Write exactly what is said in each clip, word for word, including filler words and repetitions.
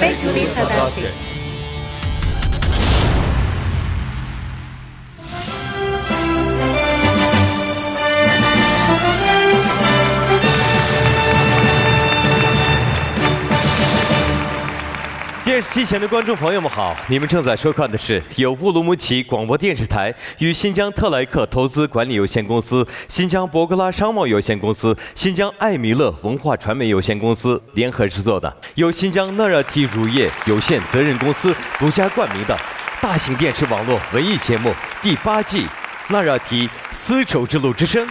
يىپەك يولى ساداسى. 电视机前的观众朋友们好，你们正在收看的是由乌鲁木齐广播电视台与新疆特莱克投资管理有限公司、新疆博格拉商贸有限公司、新疆艾米乐文化传媒有限公司联合制作的，由新疆纳热提乳业有限责任公司独家冠名的大型电视网络文艺节目第八季《纳热提丝绸之路之声》。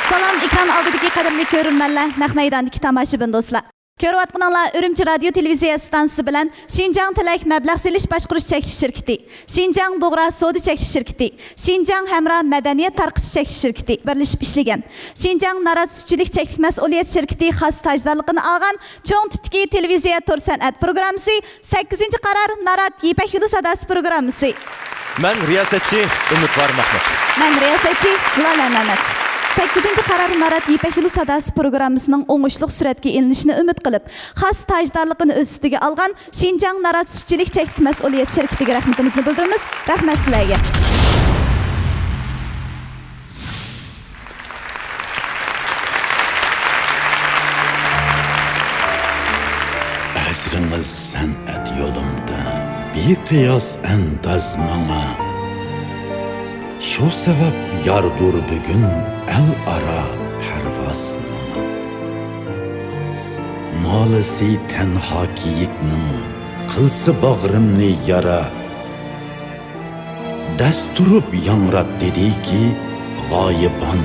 سالام، ئېكران ئالدىدىكى قەدىرلىك كۆرۈرمەنلەر، نەق مەيداندىكى تاماشىبىن دوستلار. كۆرۈۋاتقىنىڭلار ئۈرۈمچى رادىيو تېلېۋىزىيە ئىستانسىسى بىلەن شىنجاڭ تىلەك مەبلەغ سېلىش باشقۇرۇش چەكلىك شىركىتى، شىنجاڭ بۇغرا سودا چەكلىك شىركىتى، شىنجاڭ ھەمراھ مەدەنىيەت تارقىتىش چەكلىك شىركىتى بىرلىشىپ ئىشلىگەن. شىنجاڭ نارات سۈتچىلىك چەكلىك مەسئۇلىيەت شىركىتى خاس تاجدارلىقىنى ئالغان چوڭ تىپتىكى تېلېۋىزىيە تور سەنئەت پروگراممىسى سەككىزىنچى قارار نارات يىپەك يولى ساداسى پروگراممىسى. مەن رىياسەتچى ئۈمىدۋار مەھمۇت. مەن رىياسەتچى زۇلالە مەمەت. سەككىزىنچى قارار نارات يىپەك يولى ساداسى پروگراممىسىنىڭ ئوڭۇشلۇق سۈرەتكە ئېلىنىشىنى ئۈمىد قىلىپ، خاس تاجدارلىقىنى ئۆز ئۈستىگە ئالغان شىنجاڭ نارات سۈتچىلىك چەكلىك مەسئۇلىيەت شىركىتىگە رەھمىتىمىزنى بىلدۈرىمىز. رەھمەت سىلەرگە. ئەجرىڭىز سەنئەت يولۇمدا بىقىياس ئەنداز ماڭا. شۇ سەۋەب ياردۇر بۈگۈن ئەل ئارا پەرۋاز ماڭا. نالىسى تەنھا كېيىكنىڭ قىلسا باغرىمنى يارا. دەس تۇرۇپ ياڭرات دېدىكى غايىبان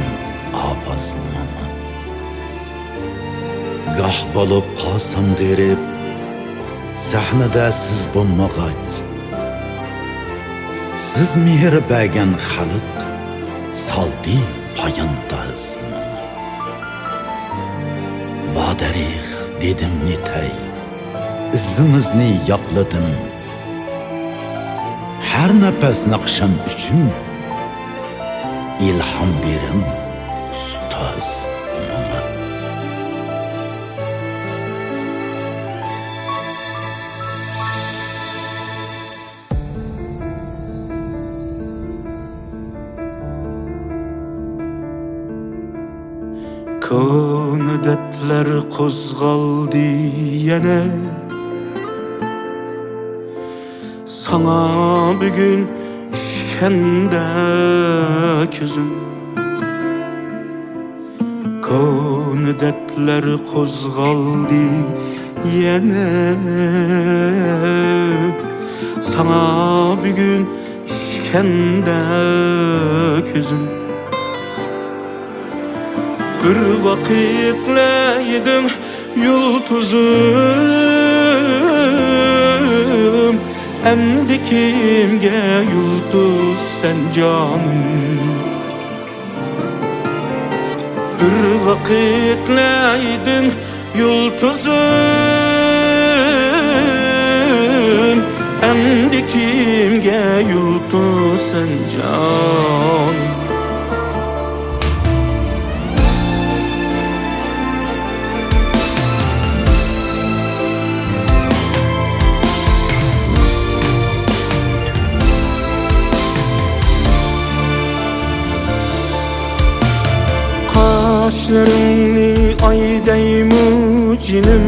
ئاۋاز ماڭا. گاھ بولۇپ قالسام غېرىب، سەھنىدە سىز بولمىغاچ. سىز مېھىر بەرگەن خەلق سالدى پايانداز ماڭا. ۋادەرىخ دېدىم نېتەي، ئىزىڭىزنى ياقلىدىم. ھەر نەپەس ناخشام ئۈچۈن ئىلھام بېرىڭ، ئۇستاز ماڭا. كونا دەردلەر قوزغالدى يەنە، ساڭا بۈگۈن چۈشكەندە كۆزۈم. كونا دەردلەر قوزغالدى يەنە، ساڭا بۈگۈن چۈشكەندە كۆزۈم. بىر ۋاقىتلار ئىدىڭ يۇلتۇزۇم، ئەمدى كىمگە يۇلتۇز سەن جانىم؟ بىر ۋاقىتلار ئىدىڭ يۇلتۇزۇم، ئەمدى كىمگە يۇلتۇز سەن جانىم؟ قاشلىرىڭنى ئاي دەيمۇ جېنىم،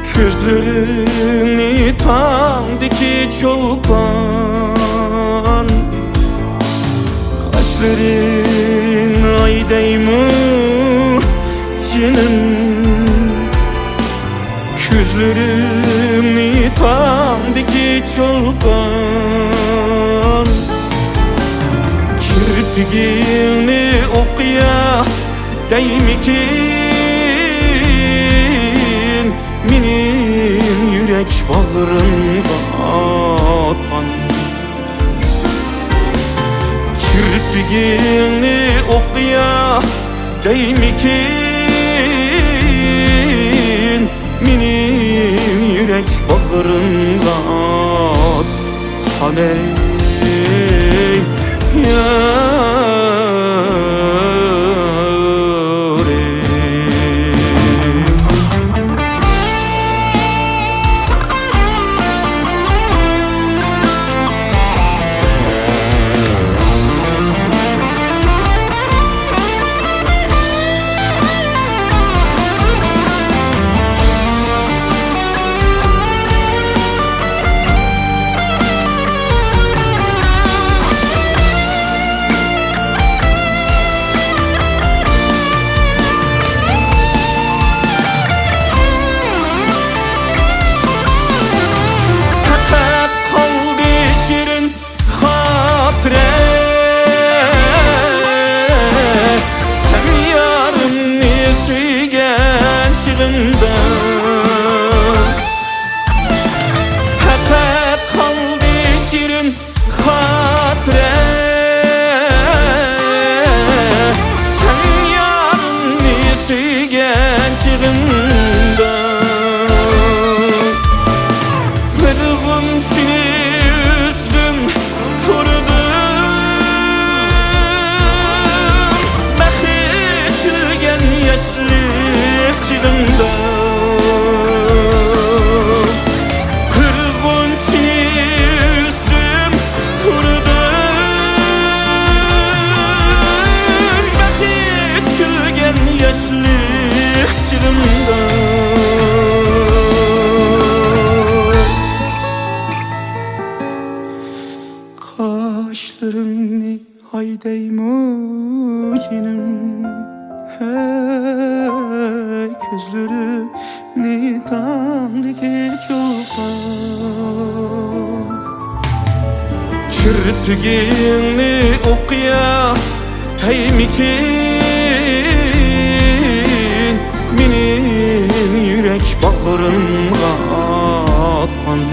كۆزلىرىڭنى تاڭدىكى چولپان، قاشلىرىڭ ئاي دەيمۇ جېنىم، كۆزلىرىڭنى تاڭدىكى چولپان، كىرپىكىڭنى ئوقيا دەيمىكىن، مېنىڭ يۈرەك باغرىمغا ئاتقان. كىرپىكىڭنى ئوقيا دەيمىكىن، مېنىڭ يۈرەك باغرىمغا ئاتقان، ئەي يار. خاتىرە، سەن يارىمنى سۆيگەن چېغىمدا، بىر غۇنچىنى ئۈزدۈم، تۇردۇم، بەخت كۈلگەن ياشلىق چېغىمدا. بىر غۇنچىنى ئۈزدۈم، تۇردۇم، بەخت كۈلگەن ياشلىق چېغىمدا. قاشلىرىڭنى ھايدايمۇ جېنىم، ھەي، كۆزلىرىمنى تاڭدىكى چولپان. كىرپىكىڭنى ئوقيا تەيمىكىن، مېنىڭ يۈرەك باغرىمغا ئاتقان.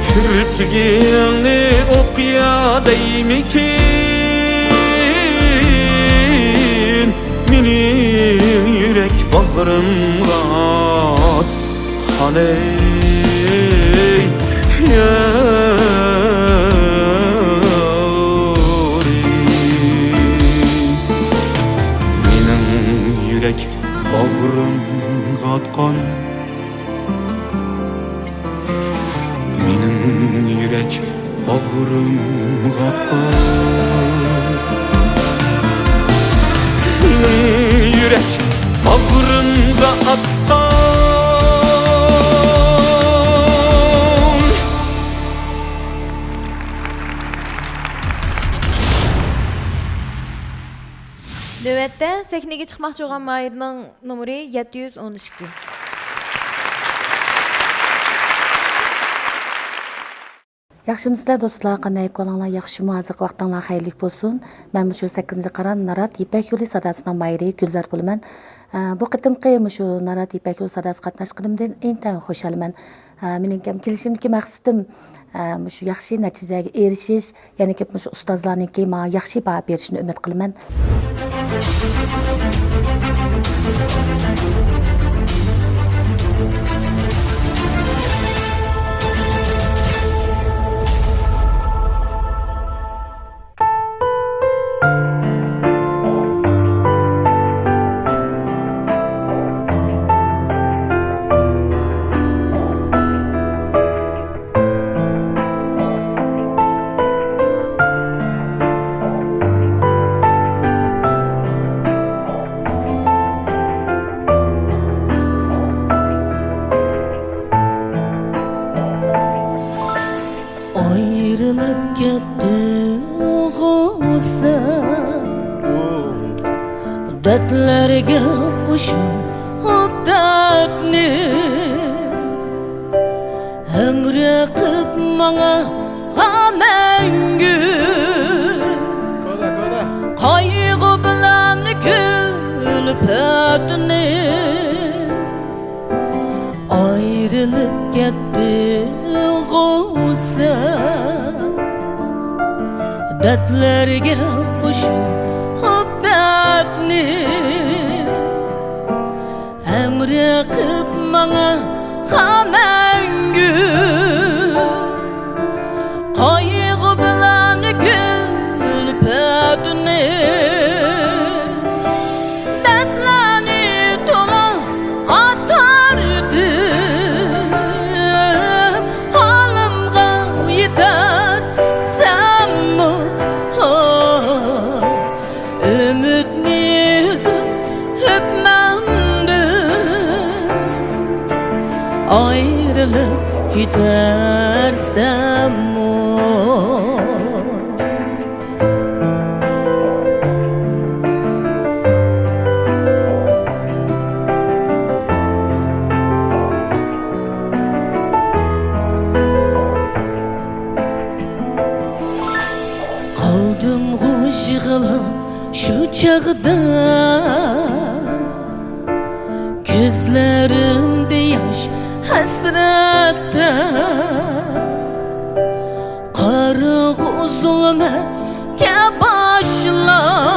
كىرپىكىڭنى ئوقيا دەيمىكىن، مېنىڭ يۈرەك باغرىمغا ئاتقان، ئەي يارىم. مېنىڭ يۈرەك باغرىمغا ئاتقان، مېنىڭ يۈرەك باغرىمغا ئاتقان، مېنىڭ يۈرەك باغرىمغا ئاتقان. نۆۋەتتە سەھنىگە چىقماقچى بولغان ماھىرنىڭ نومۇرى يەتتە يۈز ئون ئىككى. ياخشىمۇسىلەر دوستلار، قانداق ئەھۋالىڭلار؟ ياخشىمۇ؟ ھازىرقى ۋاقتىڭلار خەيرلىك بولسۇن. مەن مۇشۇ سەككىزىنچى قارا نارات يىپەك يولى ساداسىنىڭ ماھىرى گۈلزار بولىمەن. ئە، بۇ قېتىمقى مۇشۇ نارات يىپەك يولى ساداسىغا قاتناشقىنىمدىن ئىنتايىن خۇشالمەن. ئە، مېنىڭكى كېلىشىمدىكى مەقسىتىم، ئە، مۇشۇ ياخشى نەتىجىلەرگە ئېرىشىش، يەنە كۆپ مۇشۇ ئۇستازلارنىڭكى ماڭا ياخشى باھا بېرىشىنى ئۈمىد قىلىمەن. ئايرىلىپ كەتتىڭغۇ سەن، دەردلەرگە قوشۇپ دەردنى. ھەمراھ قىپ ماڭا مەڭگۈ، قايغۇ بىلەن كۈلپەتنى. ئايرىلىپ كەتتىڭغۇ سەن، دەردلەرگە قوشۇپ دەردنى. ھەمراھ قىپ ماڭا مەڭگۈ، قايغۇ بىلەن كۈلپەتنى. دەردلەرنى تولا قاتارتىپ، ھالىمغا يېتەرسەنمۇ؟ ئۈمىدنى ئۈزۈپ مەندىن، ئايرىلىپ كېتەرسەنمۇ؟ قالدىمغۇ يىغلاپ شۇ چاغدا، كۆزلىرىمدە ياش ھەسرەتتە. زۇلمەتكە باشلاپ،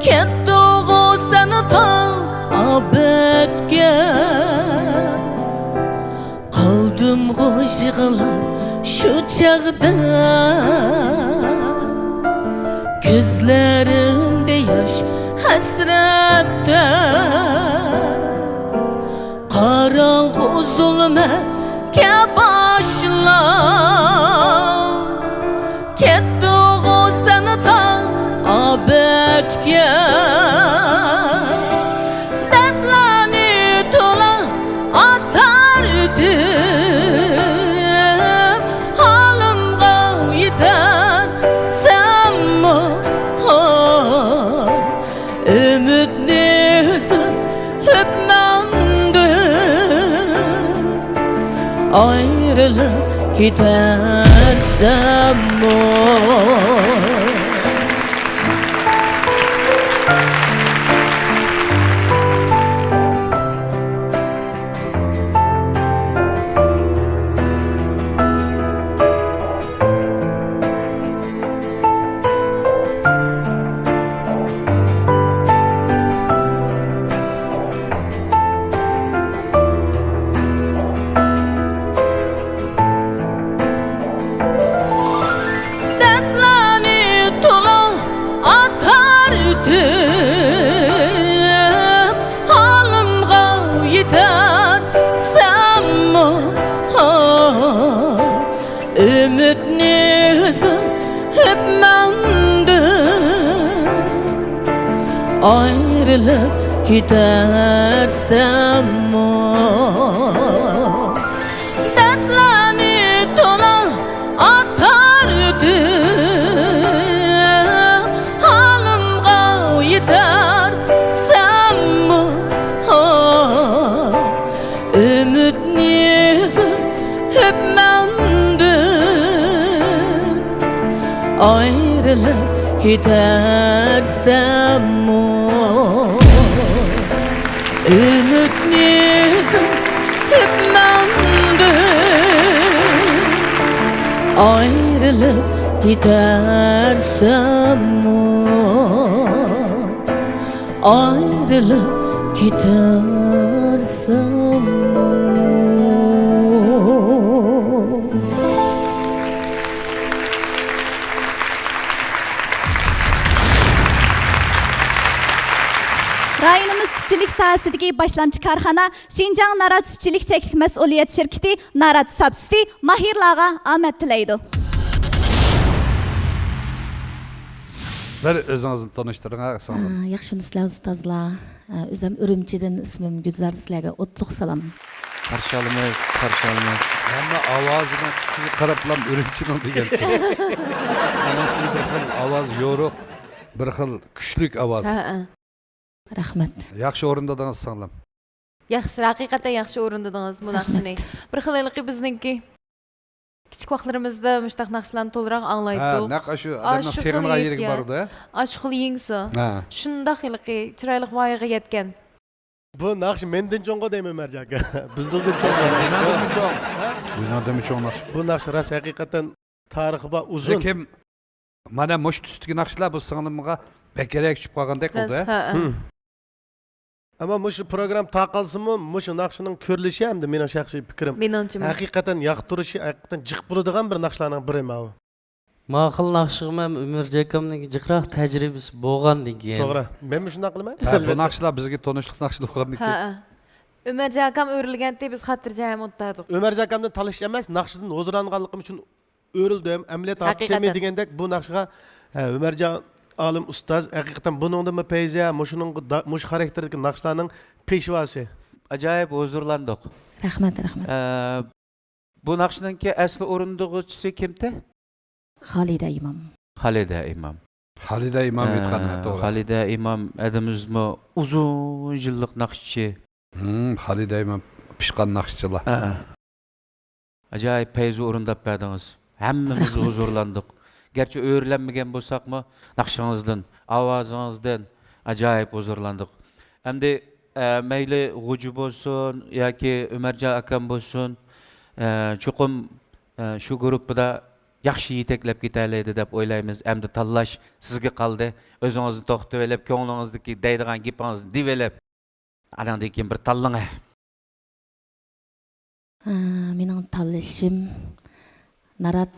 كەتتىغۇ سەن تاڭ ئابەتكە. قالدىمغۇ يىغلاپ شۇ چاغدا، كۆزلىرىمدە ياش ھەسرەتتە. قاراڭغۇ زۇلمەتكە باشلاپ، كەتتىغۇ سەن تاڭ ئابەتكە. دەردلەرنى تولا ئاتار ئۆتۈپ، ھالىمغا يېتەرسەنمۇ؟ ئۈمىدنى ئۈزۈپ مەندىن، ئايرىلىپ كېتەرسەنمۇ؟ دەردلەرنى تولا ئاتار ئۆتۈپ، ھالىمغا يېتەرسەنمۇ؟ ئۈمىدنى ئۈزۈپ مەندىن، ئايرىلىپ كېتەرسەنمۇ؟ دەردلەرنى تولا ئاتار ئۆتۈپ، ھالىمغا يېتەرسەنمۇ؟ ئۈمىدنى ئۈزۈپ مەندىن، ئايرىلىپ كېتەرسەنمۇ؟ ئۈمىدنى ئۈزۈپ مەندىن، ئايرىلىپ كېتەرسەنمۇ؟ ئايرىلىپ كېتەرسەنمۇ؟ رايونىمىز سۈتچىلىك ساھەسىدىكى باشلامچى كارخانا شىنجاڭ نارات سۈتچىلىك چەكلىك مەسئۇلىيەت شىركىتى نارات ساپ سۈتى ماھىرلارغا ئامەت تىلەيدۇ. بىر ئۆزىڭىزنى تونۇشتۇرۇڭ، ھە، سىڭلىم. ئا، ياخشىمۇسىلەر ئۇستازلار؟ ئا، ئۆزۈم ئۈرۈمچىدىن، ئىسمىم گۈلزار، سىلەرگە ئوتلۇق سالام. قارشى ئالىمىز، قارشى ئالىمىز. ھەممە ئاۋازىنىڭ تۈسىگە قاراپلا ئۈرۈمچىنىڭ دېگەن. ئەمەس، بىر خىل ئاۋاز يورۇق، بىر خىل كۈچلۈك ئاۋاز. ھە، ھە. رەھمەت. ياخشى ئورۇندىدىڭىز، سىڭلىم. ياخشى، ھەقىقەتەن ياخشى ئورۇندىدىڭىز بۇ ناخشىنى. رەھمەت. بىر خىل ھېلىقى بىزنىڭكى كىچىك ۋاقىتلىرىمىزدا مۇشۇنداق ناخشىلارنى تولىراق ھە، ئاڭلايتتۇق. نەق ئاشۇ ئادەمنىڭ ئاشۇ خىل سېغىنغان يېرىگە ھېسسىيات، بارىدۇ، ھە؟ ئاشۇ خىل يېڭىسى. ھە. شۇنداق ھېلىقى چىرايلىق ۋايىغا يەتكەن. بۇ ناخشا مەندىن چوڭغۇ دەيمەن، مەرجان ئاكا. بىزدىن چوڭ. مېنىڭدىنمۇ چوڭ. ھە؟ مېنىڭدىنمۇ چوڭ ناخشا. بۇ ناخشا راست ھەقىقەتەن تارىخى بار، ئۇزۇن. لېكىن مانا مۇشۇ تۈستىكى ناخشىلار بۇ سىڭلىمغا بەكرەك چۈشۈپ قالغاندەك قىلدى. راست، ھە، ھە. ھىم. ئەمما مۇشۇ پروگرامما تاقالسىمۇ، مۇشۇ ناخشىنىڭ كۆرۈلۈشى ھەمدە مېنىڭ شەخسىي پىكرىم، مېنىڭچىمۇ. ھەقىقەتەن ياقتۇرۇشى، ھەقىقەتەن جىق بولىدىغان بىر ناخشىلارنىڭ بىرى ماۋۇ. ما خىل ناخشىغىمۇ ھەم ئۆمەرجان ئاكامنىڭكى جىقراق تەجرىبىسى بولغاندىن كېيىن. توغرا. مەنمۇ شۇنداق قىلىمەن. ھە، بۇ ئەلۋەتتە. ناخشىلار بىزگە تونۇشلۇق ناخشىلار بولغاندىن ھە، كېيىن. ھە. ئۆمەرجان ئاكام ئۆرۈلگەنتى، بىز خاتىرجەم ئولتۇردۇق. ئۆمەرجان ئاكامدىن تالىشىش ئەمەس، ناخشىدىن ھۇزۇرلانغانلىقىم ئۈچۈن ئۆرۈلدۈم. ئەمەلىيەتتە ھەقىقەتەن. ھاپىز دېگەندەك بۇ ناخشىغا، ھە، ئۆمەرجان ئالىم ئۇستاز، ھەقىقەتەن بۇنىڭدىنمۇ پەيزى، مۇشۇنىڭغا دا-، مۇشۇ خاراكتېردىكى ناخشىلارنىڭ پېشۋاسى. ئاجايىپ ھۇزۇرلاندۇق. رەھمەت، رەھمەت. ئە، بۇ ناخشىنىڭكى ئەسلى ئورۇندىغۇچىسى كىمتى؟ خالىدە ئىمام. خالىدە ئىمام. خالىدە ئىمام ئە، ئېيتقان، ھە، توغرا. خالىدە ئىمام ھەدىمىزمۇ ئۇزۇن يىللىق ناخشىچى. ھىم، خالىدە ئىمام پىشقان ناخشىچىلار. ئە، ئە. ئاجايىپ پەيزى ئورۇنداپ بەردىڭىز. ھەممىمىز رەھمەت. ھۇزۇرلاندۇق. گەرچە ئۆرلەنمىگەن بولساقمۇ، ناخشىڭىزدىن، ئاۋازىڭىزدىن ئاجايىپ ھۇزۇرلاندۇق. ئەمدى، ئە، مەيلى غوجا بولسۇن ياكى ئۆمەرجان ئاكام بولسۇن، ئە، چوقۇم، ئە، شۇ گۇرۇپپىدا ياخشى يېتەكلەپ كېتەلەيدۇ دەپ ئويلايمىز. ئەمدى تاللاش سىزگە قالدى. ئۆزىڭىزنى توختىتىۋېلىپ، كۆڭلىڭىزدىكى دەيدىغان گېپىڭىزنى دېيىۋېلىپ، ئانىڭدىن كېيىن بىر تاللىڭە. ھە، مېنىڭ تاللىشىم نارات.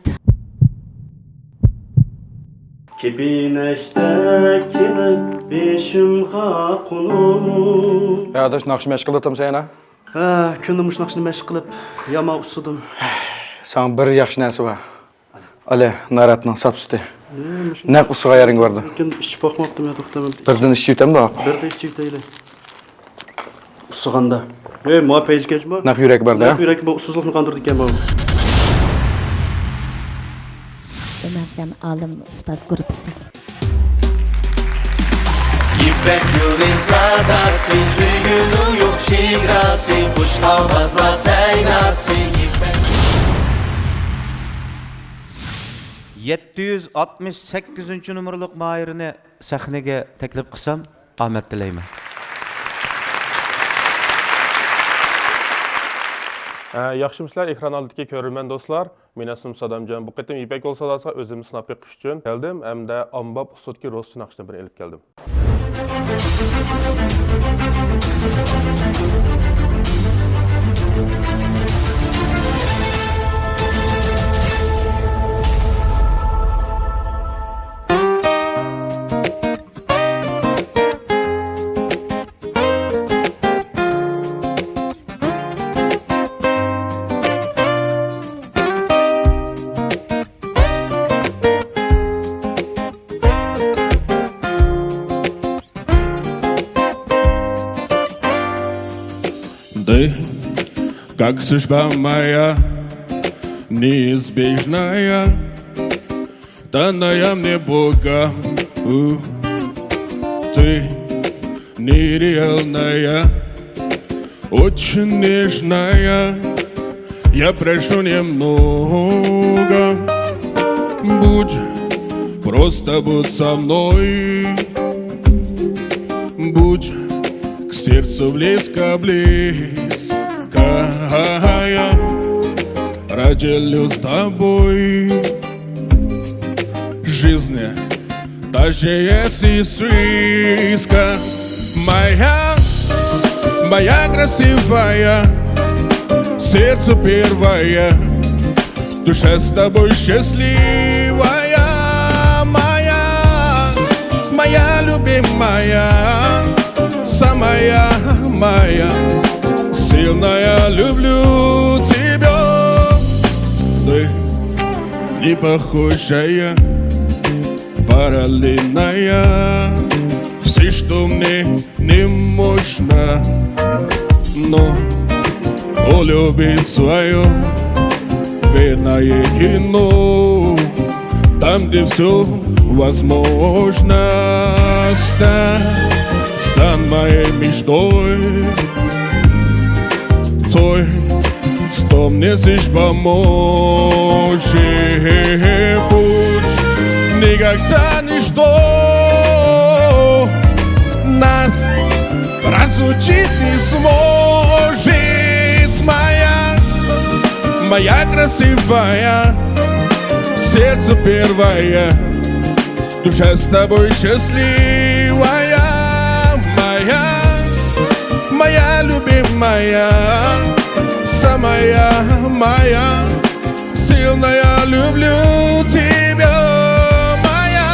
كېپىنەكتەك كېلىپ بېشىمغا قونۇپ. ھە، ئاداش، ناخشا مەشىق قىلىۋاتامسەن يەنە؟ ھە، كۈندە مۇشۇ ناخشىنى مەشىق قىلىپ يامان ئۇسسىدىم. ساڭا بىر ياخشى نەرسە بار. ئالە، ناراتنىڭ ساپ سۈتى. ئە، مۇشۇ نەق ئۇسسىغان يېرىڭگە بارىدۇ. لېكىن ئىچىپ باقماپتىم يا، توختاڭ. بىردىن ئىچىۋېتەمدۇ؟ بىردىن ئىچىۋېتەيلى. ئۇسسىغاندا. ئەي، ماۋۇ پەيزىكەنچىمۇ؟ نەق يۈرەك بار-دە. نەق يۈرەك بار، ئۇسسۇزلۇقنى قاندۇرىدىكەن ماۋۇ. ئۆمەرجان ئالىم ئۇستاز گۇرۇپپىسى. يىپەك يولى ساداسى، سۆيگۈنىڭ يوق چېگراسى، خۇش ئاۋازلار سەيناسى، يىپەك. يەتتە يۈز ئاتمىش سەككىزىنچى نومۇرلۇق ماھىرنى سەھنىگە تەكلىپ قىلسام، ئامەت تىلەيمەن. ئە، ياخشىمۇسىلەر، ئېكران ئالدىدىكى كۆرۈرمەن دوستلار؟ مېنىڭ ئىسمىم سادامجان. بۇ قېتىم يىپەك يولى ساداسىغا ئۆزۈمنى سىناپ بېقىش ئۈچۈن كەلدىم ھەمدە ئامباب ئۇسسۇلدىكى روسچە ناخشىنى بىر ئېلىپ كەلدىم. Ты, как судьба моя, неизбежная, данная мне Богом. У, ты нереальная, очень нежная, я прошу немного. Будь, просто будь со мной. Будь к сердцу близко, близкая. Разделю с тобой жизнь, даже если слишком. Моя, моя красивая, сердце первое, душа с тобой счастливая. Моя, моя любимая, самая моя, сильная, люблю тебя. Ты не похожая, параллельная, все, что мне не можно, но о любви свое верное кино, там, где все возможно. Стань, стань моей мечтой, той, кто мне здесь поможет. Путь никогда ничто нас разлучить не сможет. Моя, моя красивая, сердце первое, душа с тобой счастливая. Моя, моя любимая, самая моя, сильная, люблю тебя. Моя,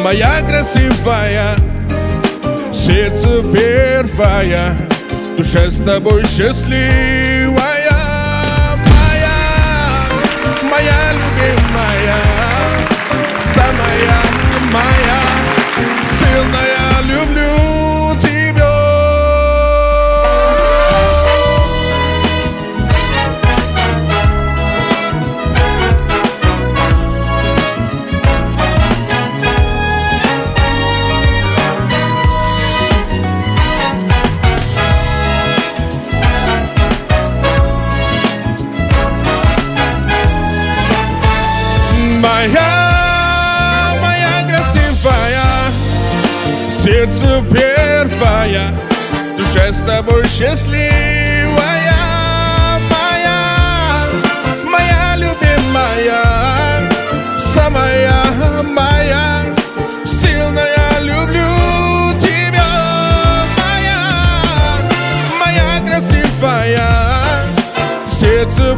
моя красивая, сердце первое, душа с тобой счастливая. Моя, моя любимая, самая моя, сильная, люблю тебя. Моя, моя красивая, сердце первое, душа с тобой счастливая. Моя, моя любимая,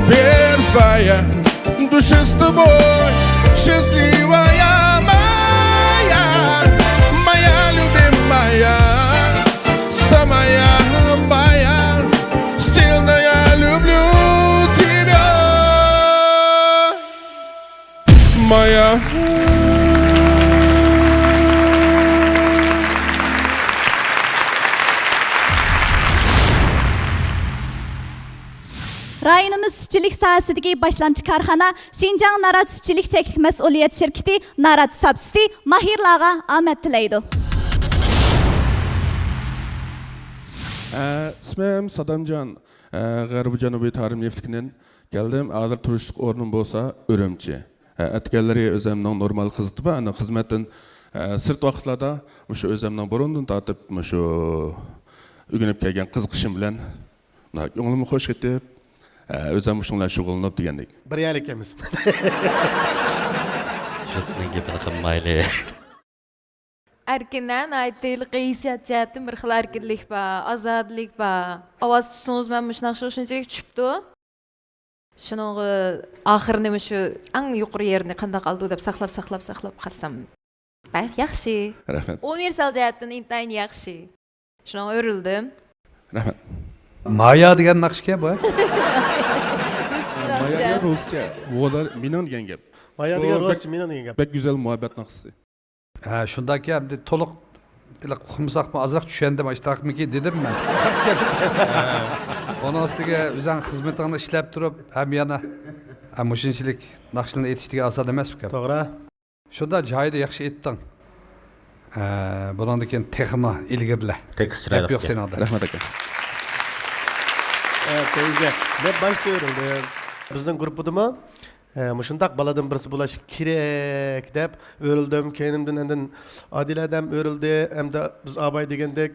Первая, души с тобой, счастливая моя, моя любимая, самая моя, сильная, люблю тебя, моя. رايونىمىز سۈتچىلىك ساھەسىدىكى باشلامچى كارخانا شىنجاڭ نارات سۈتچىلىك چەكلىك مەسئۇلىيەت شىركىتى نارات ساپ سۈتى ماھىرلارغا ئامەت تىلەيدۇ. ئە، ئىسمىم سادامجان. ئە، غەربىي جەنۇبىي تارىم نېفىتلىكىدىن كەلدىم. ھازىر تۇرۇشلۇق ئورنۇم بولسا ئۈرۈمچى. ئە، ئەتىگەنلىرى ئۆزەمنىڭ نورمال خىزمىتى بار، ئاندىن خىزمەتتىن، ئە، سىرت ۋاقىتلاردا مۇشۇ ئۆزەمنىڭ بۇرۇندىن تارتىپ مۇشۇ ئۆگىنىپ كەلگەن قىزىقىشىم بىلەن كۆڭلۈممۇ خۇش ئېتىپ، ئە، ئۆزەم مۇشۇنىڭ بىلەن شۇغۇللىنىپ دېگەندەك. بىر يەرلىك ئىكەنمىز. جۇتنىڭ گېپىنى قىلمايلى. ئەركىن، ھە، ناھايىتى ھېلىقى ھېسسىيات جەھەتتىن بىر خىل ئەركىنلىك بار، ئازادىلىك بار. ئاۋاز تۇتسىڭىز، مەن مۇشۇ ناخشىغا شۇنچىلىك چۈشۈپتۇ. شۇنىڭغا ئاخىرىنى مۇشۇ ئەڭ يۇقىرى يېرىنى قانداق ئالىدۇ دەپ ساقلاپ، ساقلاپ، ساقلاپ قارىسام، بەك ياخشى. رەھمەت. ئۇنىۋېرسال جەھەتتىن ئىنتايىن ياخشى. شۇنىڭغا ئۆرۈلدۈم. رەھمەت. مايا دېگەن ناخشىكەن بۇ. رۇسچە مايا ناخشا. دېگەن رۇسچە. ۋولا مېنىڭ دېگەن گەپ. مايا بۇ دېگەن بەك، رۇسچە، مېنىڭ دېگەن گەپ. بەك گۈزەل مۇھەببەت ناخشىسى. ھە، شۇنداكى ئەمدى تولۇق ئۇقمىساقمۇ ئازراق چۈشەندىم، ئاشتاقمىكى دېدىم مەن. ئۇنىڭ ئۈستىگە ئۆزۈڭ خىزمىتىڭنى ئىشلەپ تۇرۇپ، ھەم يەنە، ھە، مۇشۇنچىلىك ناخشىلارنى ئېيتىش دېگەن ئاسان ئەمەس ئىكەن. توغرا. شۇنداق جايىدا ياخشى ئېيتتىڭ. ھە، بۇنىڭدىن كېيىن تېخىمۇ ئىلگىرىلە. تېكىست چىرايلىق گەپ يوق ئىكەن. سېنىڭدە. رەھمەت ئاكا. ئە، تەيزە. مەن باشتا ئۆرۈلدۈم. بىزنىڭ گۇرۇپپىدىمۇ ئە، مۇشۇنداق بالىدىن بىرسى بولۇش كېرەك دەپ ئۆرۈلدۈم. كەينىمدىن ئاندىن ئادىلە ھەدەم ئۆرۈلدى. ئەمدى بىز ئاباي دېگەندەك،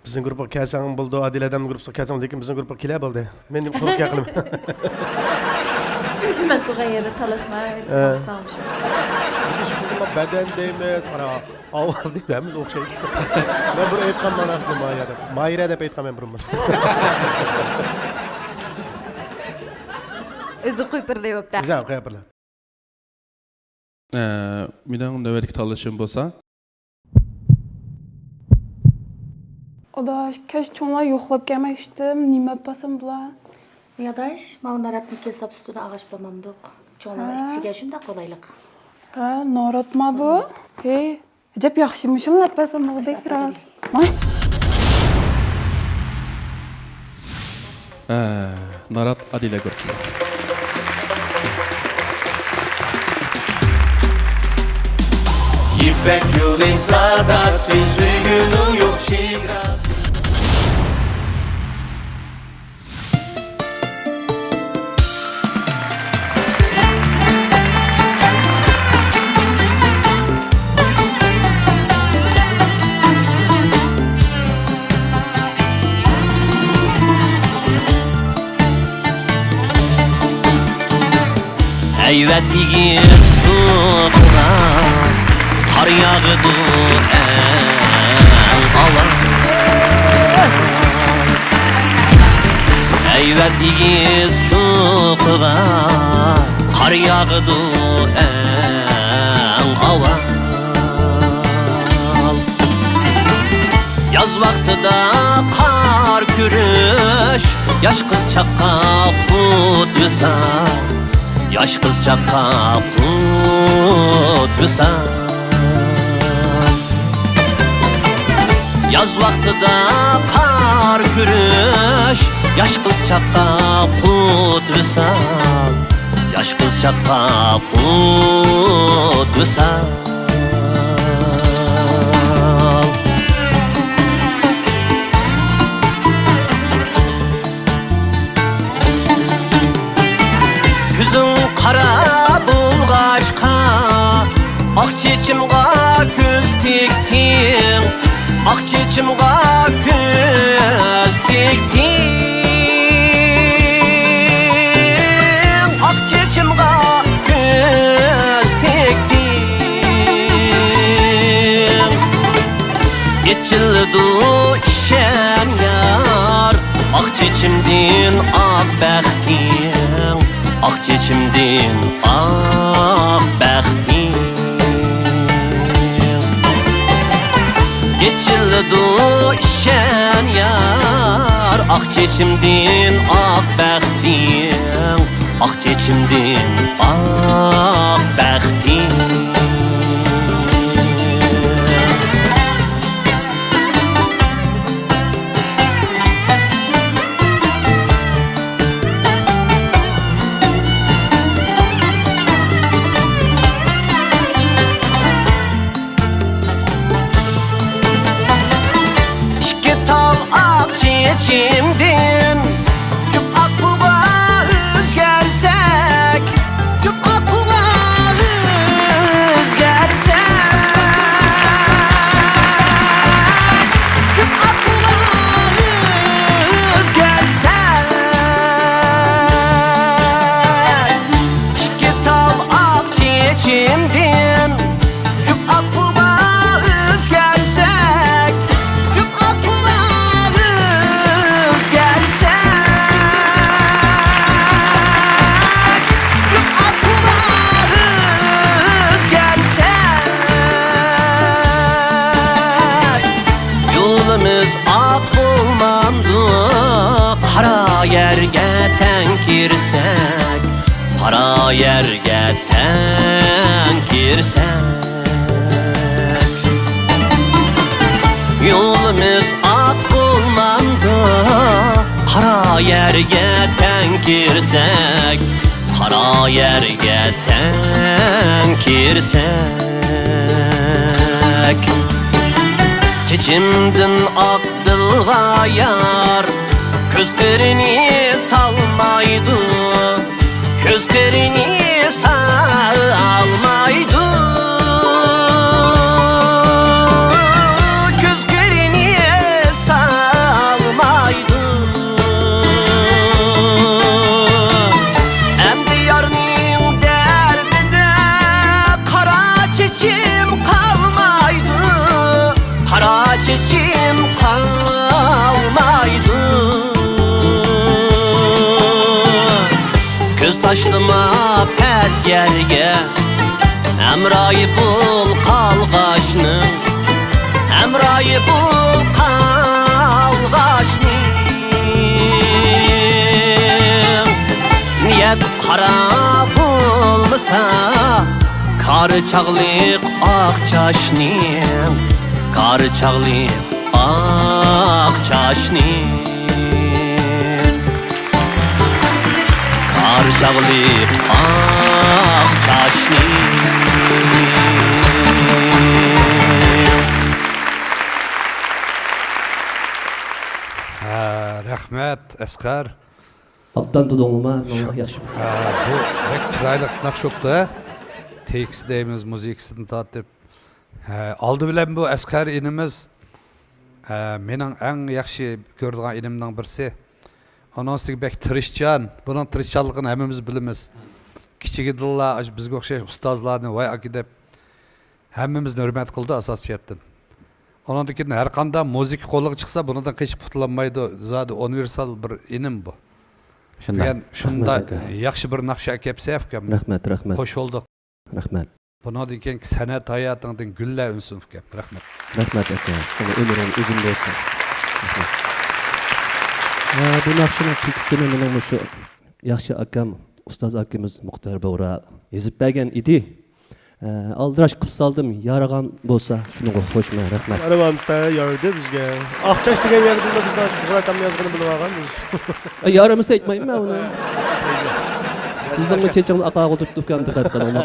بىزنىڭ گۇرۇپپىغا كەلسەڭ بولىدۇ، ئادىلە ھەدەم گۇرۇپپىسىغا كەلسەڭ، لېكىن بىزنىڭ گۇرۇپپىغا كېلە بولدى. مەن نېمە قىلىپ كەل قىلىمەن؟ مەن تۇرغان يەردە تالاشماي، ئە. تۇرسام شۇ. لېكىن شۇ قىزىم بەدەن دەيمىز، قارا. ئاۋاز دەپ ھەممىسى ئوخشايدۇ. مەن بۇرۇن ئېيتقان مانا شۇ ماھىرە دەپ. ماھىرە دەپ ئېيتقان مەن بۇرۇن. ئۆزى قويۇپ بېرىلىۋاپتۇ. ئۆزى قويۇپ بېرىلىۋاپتۇ. ئە، مېنىڭ نۆۋەتتىكى تاللىشىم بولسا. ئاداش، كەچ چوڭلار يوقلاپ كەلمەي ئۇچتۇم. نېمە ئەپ بارسام بولا؟ يا ئاداش، ماۋۇ ناراتنىڭ كېسەپ ئۈستىدە ئاغاچ بارمامدۇق؟ چوڭلار ھە. ئىچىشىگە شۇنداق قولايلىق. ھە، ناراتما بۇ؟ ھەي، ئەجەب ياخشىمۇ شۇنى ئەپ بەرسەم بولدى راست. ھە، نارات ئادىلە گۇرۇپپىسى. يىپەك يولى ساداسى، سۆيگۈنىڭ يوق چېگراسى. ھەيۋەت ئېگىز چوققىغا قار ياغىدۇ ئەڭ ئاۋۋال. ھەيۋەت ئېگىز چوققىغا قار ياغىدۇ ئەڭ ئاۋۋال. ياز ۋاقتىدا قار كۆرۈش، ياش قىزچاققا قۇت ۋىسال، ياش قىزچاققا قۇت ۋىسال. ياز ۋاقتىدا قار كۆرۈش، ياش قىزچاققا قۇت ۋىسال، ياش قىزچاققا قۇت ۋىسال. كۆزۈڭ قارا بولغاچقا، ئاق چېچىمغا كۆز تىكتىڭ، ئاق چېچىمغا كۆز تىكتىڭ، ئاق چېچىمغا كۆز تىكتىڭ. ئېچىلىدۇ ئىشەن يار، ئاق چېچىمدىن ئاق بەختىم. ئاق چېچىمدىن ئاق بەختىڭ. ئېچىلىدۇ ئىشەن يار، ئاق چېچىمدىن ئاق بەختىڭ. ئاق چېچىمدىن ئاق بەختىڭ. ئىككى تال ئاق چېچىمدىن جۈپ ئاققۇغا ئۆزگەرسەك، جۈپ ئاققۇغا ئۆزگەرسەك، جۈپ ئاققۇغا ئۆزگەرسەك، ئىككى تال ئاق چېچىمدىن جۈپ ئاققۇغا ئۆزگەرسەك، جۈپ ئاققۇغا ئۆزگەرسەك، جۈپ ئاققۇغا ئۆزگەرسەك، يولىمىز ئاق بولمامدۇ؟ قارا يەرگە تەڭ كىرسەك، قارا يەرگە تەڭ كىرسەك، يولىمىز ئاق بولمامدۇ؟ قارا يەرگە تەڭ كىرسەك، قارا يەرگە تەڭ كىرسەك. چېچىمدىن ئاق دىلغا يار، كۆز قىرىنى سالمايدۇ. كۆز قىرىنى سالمايدۇ، كۆز قىرىنى سالمايدۇ. ئەمدى يارنىڭ دەردىدە قارا چېچىم قالمايدۇ. قارا چېچىم قالمايدۇ. كۆز تاشلىما پەس يەرگە، ھەمراھى بول قالغاچنىڭ، ھەمراھى بول قالغاچنىڭ. نىيەت قارا بولمىسا، كارى چاغلىق ئاق چاچنىڭ، كارى چاغلىق ئاق چاچنى، كارى چاغلىق ئاق چاچنى. ھە، رەھمەت، ئەسقەر. ئابدان تۇدۇڭلىما؟ شۇ، ياخشى. ھە، بۇ بەك چىرايلىق ناخشا بوپتۇ، ھە؟ تېكىست دەيمىز، مۇزىكىسىدىن تارتىپ. ھە، ئالدى بىلەن بۇ ئەسقەر ئىنىمىز، ھە، مېنىڭ ئەڭ ياخشى كۆرىدىغان ئىنىمنىڭ بىرسى. ئۇنىڭ ئۈستىگە بەك تىرىشچان. بۇنىڭ تىرىشچانلىقىنى ھەممىمىز بىلىمىز. كىچىكىدىنلا ئاشۇ بىزگە ئوخشاش ئۇستازلارنى ۋاي ئاكا دەپ ھەممىمىزنى ھۆرمەت قىلىدۇ ئاساسىي جەھەتتىن. ئۇنىڭدىن كېيىن ھەر قانداق مۇزىكا قولىغا چىقسا، بۇنىڭدىن قېچىپ قۇتۇلالمايدۇ. زادى ئۇنىۋېرسال بىر ئىنىم بۇ. شۇنداق. بۈگۈن شۇنداق رەھمەت ئاكا. ياخشى بىر ناخشا ئەكەپسە ئۇكام. رەھمەت، رەھمەت. خوش بولدۇق. رەھمەت. بۇنىڭدىن كېيىنكى سەنئەت ھاياتىڭدىن گۈللەر ئۈنسۇن ئۇكام. رەھمەت. رەھمەت ئاكا، سىزنىڭ ئۆمرىڭىز ئۇزۇن بولسۇن. رەھمەت. ئە، بۇ ناخشىنىڭ تېكىستىنى مېنىڭ مۇشۇ ياخشى ئاكام، ئۇستاز ئاكىمىز مۇختەر بورا يېزىپ بەرگەن ئىدى. ئە، ئالدىراش قىلىپ سالدىم، يارىغان بولسا شۇنىڭغا خوشمەن. رەھمەت. ئەلۋەتتە يارىدى بىزگە. ئاق چاچ دېگەن يەردىلا بىز بۇغرا ئاكامنى يازغىنى بىلىۋالغان بىز. ئە، يارىمىسا ئېيتمايمەن مەن ئۇنى. سىزنىڭمۇ چېچىڭىز ئاقارغۇ تۇرۇپتۇ ئۇكام، دىققەت قىلىڭ.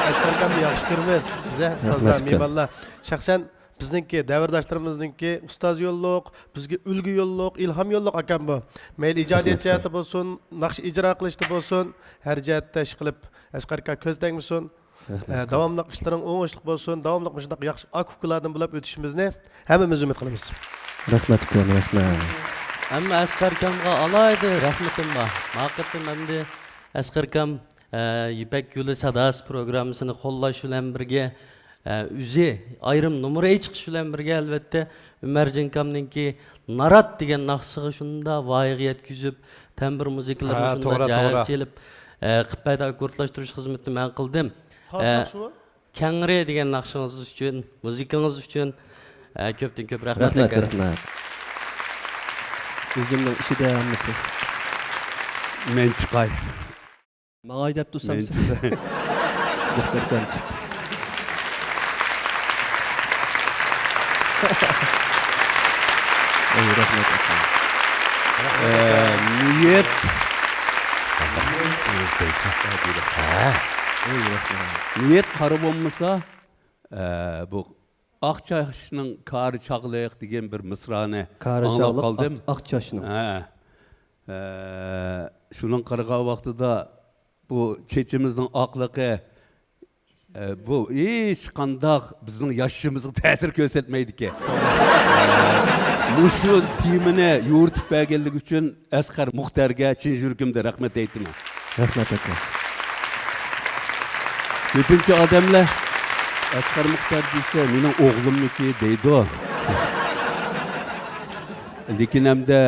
ئەسقەر ئاكامنى ياخشى كۆرىمىز. بىزە ئۇستازلار، رەھمەت ئۇكام. مېھمانلار. شەخسەن بىزنىڭكى دەۋرداشلىرىمىزنىڭكى ئۇستاز يوللۇق، بىزگە ئۈلگە يوللۇق، ئىلھام يوللۇق ئاكام بۇ. مەيلى ئىجادىيەت، رەھمەت ئۇكام، جەھەتتە بولسۇن، ناخشا ئىجرا قىلىشتا بولسۇن، ھەر جەھەتتە ئىشقىلىپ ئەسقەر ئاكا كۆز تەگمىسۇن. رەھمەت ئە، ئۇكام. داۋاملىق ئىشلىرىڭ ئوڭۇشلۇق بولسۇن، داۋاملىق مۇشۇنداق ياخشى ئاكا ئۇكىلاردىن بولۇپ ئۆتۈشىمىزنى ھەممىمىز ئۈمىد قىلىمىز. رەھمەت ئۇكام، رەھمەت. ھەممە ئەسقەر ئاكامغا ئالاھىدە رەھمىتىم بار. ما قېتىم ئەمدى ئەسقەر ئاكام، ئە، يىپەك يولى ساداسى پروگراممىسىنى قوللاش بىلەن بىرگە، ئە، ئۆزى ئايرىم نومۇر چىقىش بىلەن بىرگە، ئەلۋەتتە، ئۆمەرجان ئاكامنىڭكى نارات دېگەن ناخشىسىغا شۇنداق ۋايىغا يەتكۈزۈپ، تەمبۇر مۇزىكىلىرىنى ھە، شۇنداق توغرا، جايىغا توغرا. چېلىپ، ئە، قىپپەيدا ئاككوردلاشتۇرۇش خىزمىتىنى مەن قىلدىم. قايسى ئە، ناخشا بۇ؟ كەڭرى دېگەن ناخشىڭىز ئۈچۈن، مۇزىكىڭىز ئۈچۈن، ئە، كۆپتىن كۆپ رەھمەت رەھمەت، ئاكا. رەھمەت. ئۆزۈمنىڭ ئىچىدە ھەممىسى. مەن چىقاي. ماڭاي دەپ تۇرسام مەن سىز. چىقاي. مۇختەر ئاكام چىق. ئەي، رەھمەت ئاكا. ئە، نىيەت. ھە. ئەي، رەھمەت. نىيەت قارا بولمىسا، ئە، بۇ ئاق چاچنىڭ كارى چاغلىق دېگەن بىر مىسرانى كارى ئاڭلاپ چاغلىق قالدىم. ئاق، ئاق چاچنىڭ. ھە. ئە، شۇنىڭ قارىغان ۋاقتىدا بۇ چېچىمىزنىڭ ئاقلىقى، ئە، بۇ ھېچقانداق بىزنىڭ ياشىشىمىزغا تەسىر كۆرسەتمەيدىكەن. ئە، مۇشۇ تېمىنى يورۇتۇپ بەرگەنلىكى ئۈچۈن ئەسقەر مۇختەرگە چىن يۈرىكىمدىن رەھمەت ئېيتىمەن. رەھمەت، ئاكا. كۆپىنچە ئادەملەر ئەسقەر مۇختەر دېسە، مېنىڭ ئوغلۇمنىڭكى دەيدۇ. لېكىن ئەمدى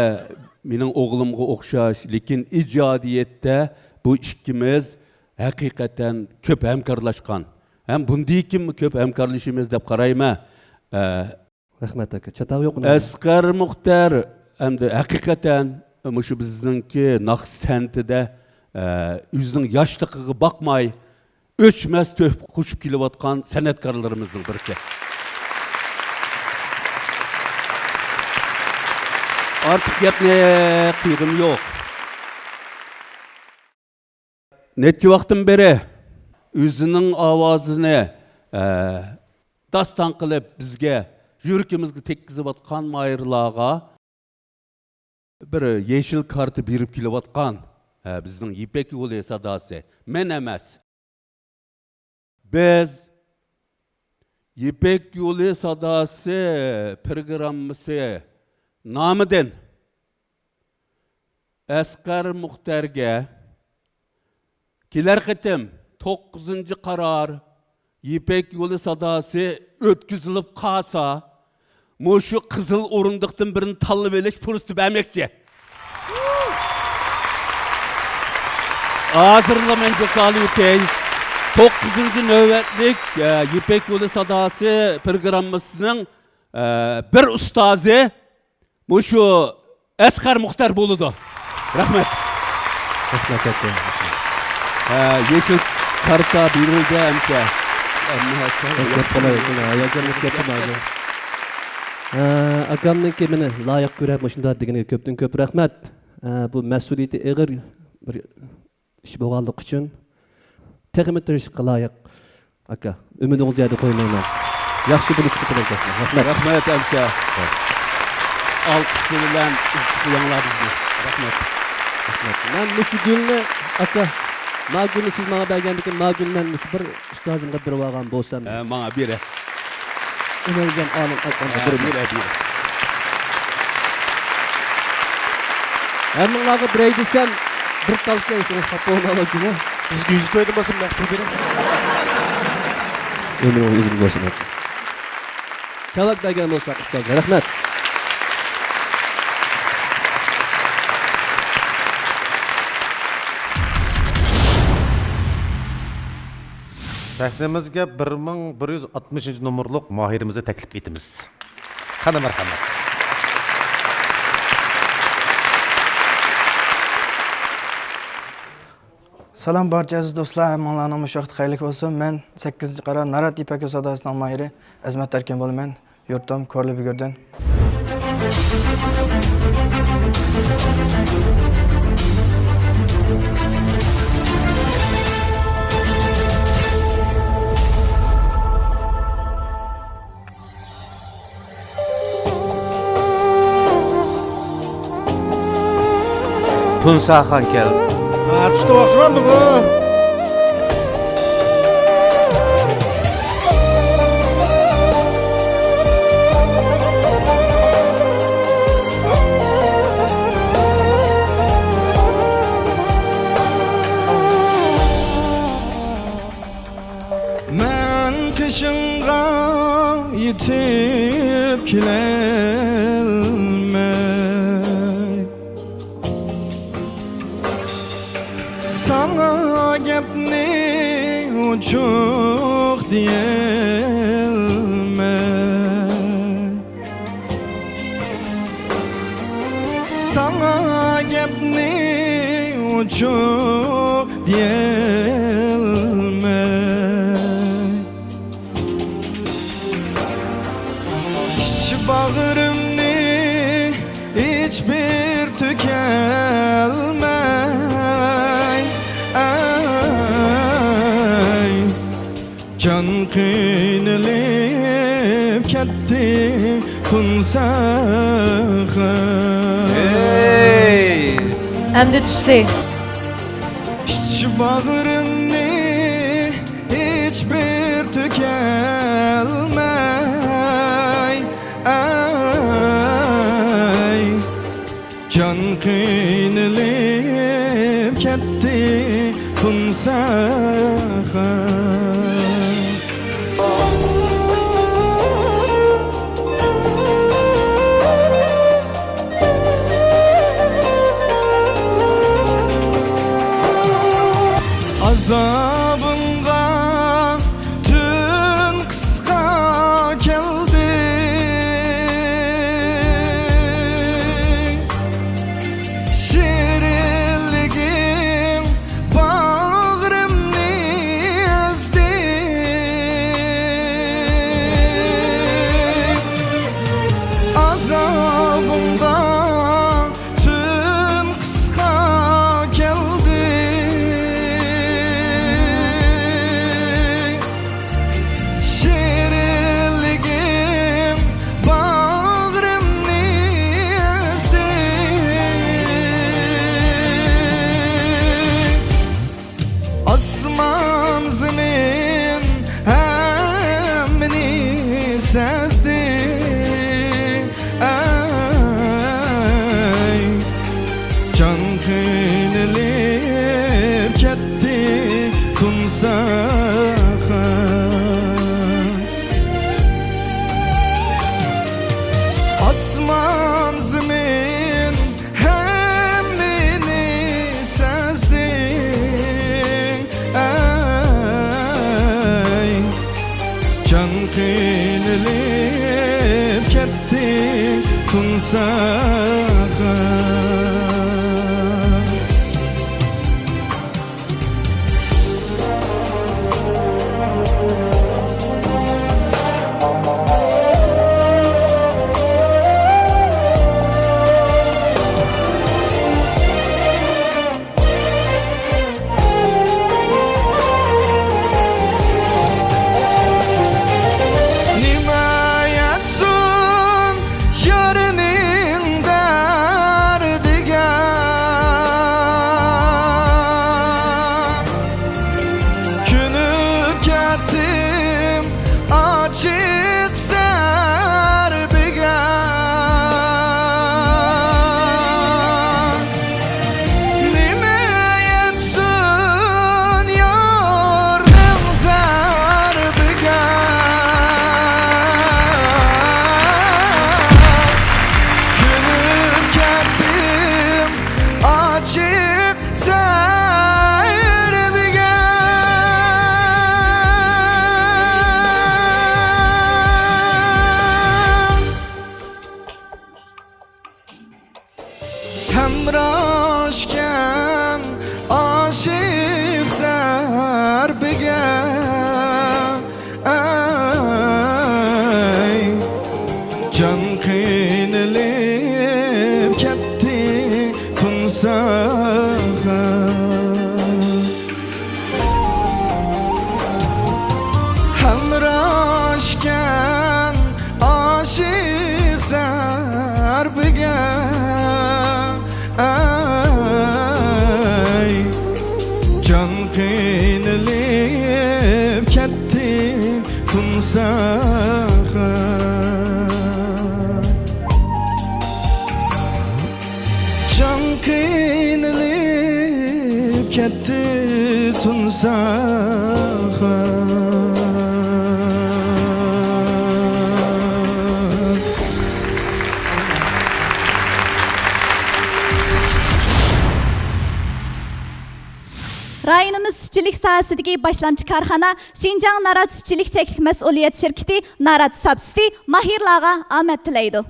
مېنىڭ ئوغلۇمغا ئوخشاش، لېكىن ئىجادىيەتتە بۇ ئىككىمىز ھەقىقەتەن كۆپ ھەمكارلاشقان. ھەم بۇندىن كېيىنمۇ كۆپ ھەمكارلىشىمىز دەپ قارايمەن. ئە، رەھمەت، ئاكا. چاتاق يوق ئۇنىڭ. ئەسقەر مۇختەر ئەمدى ھەقىقەتەن مۇشۇ بىزنىڭكى ناخشا سەنئىتىدە، ئە، ئۆزىنىڭ ياشلىقىغا باقماي، ئۆچمەس تۆھپە قوشۇپ كېلىۋاتقان سەنئەتكارلىرىمىزنىڭ بىرسى. ئارتۇق گەپنى قىلغۇم يوق. نەچچە ۋاقىتتىن بېرى ئۆزىنىڭ ئاۋازىنى، ئە، داستان قىلىپ بىزگە، يۈرىكىمىزگە تەگكۈزۈۋاتقان ماھىرلارغا بىر يېشىل كارتا بېرىپ كېلىۋاتقان، ئە، بىزنىڭ يىپەك يولى ساداسى، مەن ئەمەس. بىز يىپەك يولى ساداسى پروگراممىسى نامىدىن ئەسقەر مۇختەرگە كېلەر قېتىم توققۇزىنچى قارار يىپەك يولى ساداسى ئۆتكۈزۈلۈپ قالسا، مۇشۇ قىزىل ئورۇندۇقتىن بىرنى تاللىۋېلىش پۇرسىتى بەرمەكچى. ھازىرلا مەن جاكارلىۋېتەي. توققۇزىنچى نۆۋەتلىك، ئە، يىپەك يولى ساداسى پروگراممىسىنىڭ، ئە، بىر ئۇستازى مۇشۇ ئەسقەر مۇختەر بولىدۇ. رەھمەت. رەھمەت، ئاكا. ھە، يېشىل كارتا بېرىلدى ئەمسە. ھاياجانلىنىپ كەتتىم ھازىر. ھە، ئاكامنىڭكى مېنى لايىق كۆرۈپ مۇشۇنداق دېگىنىگە كۆپتىن كۆپ رەھمەت. ھە، بۇ مەسئۇلىيىتى ئېغىر بىر ئىش بولغانلىقى ئۈچۈن تېخىمۇ تىرىشىشقا لايىق. ئاكا، ئۈمىدىڭىزنى يەردە قويمايمەن. ياخشى بولۇشىغا تىلەكداشلار. رەھمەت. رەھمەت، ئەمسە. ئالقىشلار بىلەن ئۇزىتىپ قويۇڭلار بىزنى. رەھمەت. رەھمەت. مەن مۇشۇ گۈلنى، ئاكا، ما گۈلنى سىز ماڭا بەرگەندىكىن، ما گۈلنى مەن مۇشۇ بىر ئۇستازىمغا بېرىۋالغان بولسام. ھە، ماڭا بېرە. ئۆمەرجان ئالىم ئاكامغا ھە، بېرىمەن. بېرە، بېرە. ھەممىڭلارغا بېرەي دېسەم، بىر تال ئىكەن، شۇڭا خاپا بولماڭلار جۇمۇ. بىزگە يۈز كويدىن بولسا نەق پۇل بېرىڭ. ئۆمرىڭىز ئۇزۇن بولسۇن. چاۋاك بەرگەن بولساق ئۇستاز، رەھمەت. سەھنىمىزگە بىر مىڭ بىر يۈز ئاتمىشىنچى نومۇرلۇق ماھىرىمىزنى تەكلىپ ئېتىمىز. قېنى، مەرھەمەت. سالام بارچە ئەزىز دوستلار، ھەممىڭلارنىڭ مۇشۇ ۋاقتى خەيرلىك بولسۇن. مەن سەككىزىنچى قارار نارات يىپەك ساداسىنىڭ ماھىرى ئەزىمەت ئەركىن بولىمەن. يۇرتۇم كورلا بۈگۈردىن. تۇنساخان كەلدى. ھە، چۈشتى، ۋاقتىمەن بۇ. مەن قېشىڭغا كۈلەلمەي. ساڭا گەپنى ئوچۇق دېيەلمەي. ساڭا گەپنى ئوچۇق دېيەلمەي. ئىچ باغرىمنى ھېچبىر تۆكەلمەي، ئەي، جان قىينىلىپ كەتتى تۇنساخان. ھەي! ئەمدى چۈشتى. ئىچ باغرىمنى ھېچبىر تۆكەلمەي، ئەي، جان قىينىلىپ كەتتى تۇنساخان. ئازابىڭغا تۈن قىسقا كەلدى، شېرىنلىكىڭ باغرىمنى ئەزدى. ئازابىڭغا تۈن قىسقا كەلدى، شېرىنلىكىڭ باغرىمنى ئەزدى. ئاسمان زېمىن ھەممىنى سەزدى، ئەي، جان قىينىلىپ كەتتى تۇنساخان. ئاسمان زېمىن ھەممىنى سەزدىڭ، ئەي، جان قىينىلىپ كەتتى تۇنساخان. نېمە يەتسۇن يارنىڭ دەردىگە، كۆنۈپ كەتتىم ئاچچىق زەربىگە. نېمە يەتسۇن يارنىڭ زەربىگە، كۆنۈپ كەتتىم ئاچچىق زەربىگە. ھەمراھكەن ئاشىق زەربىگە، ئەي، جان قىينىلىپ كەتتى تۇنساخان. ھەمراھكەن ئاشىق زەربىگە، ئەي، جان قىينىلىپ كەتتى تۇنساخان. جان قىينىلىپ كەتتى تۇنساخان. رايونىمىز سۈتچىلىك ساھەسىدىكى باشلامچى كارخانا شىنجاڭ نارات سۈتچىلىك چەكلىك مەسئۇلىيەت شىركىتى نارات ساپ سۈتى ماھىرلارغا ئامەت تىلەيدۇ.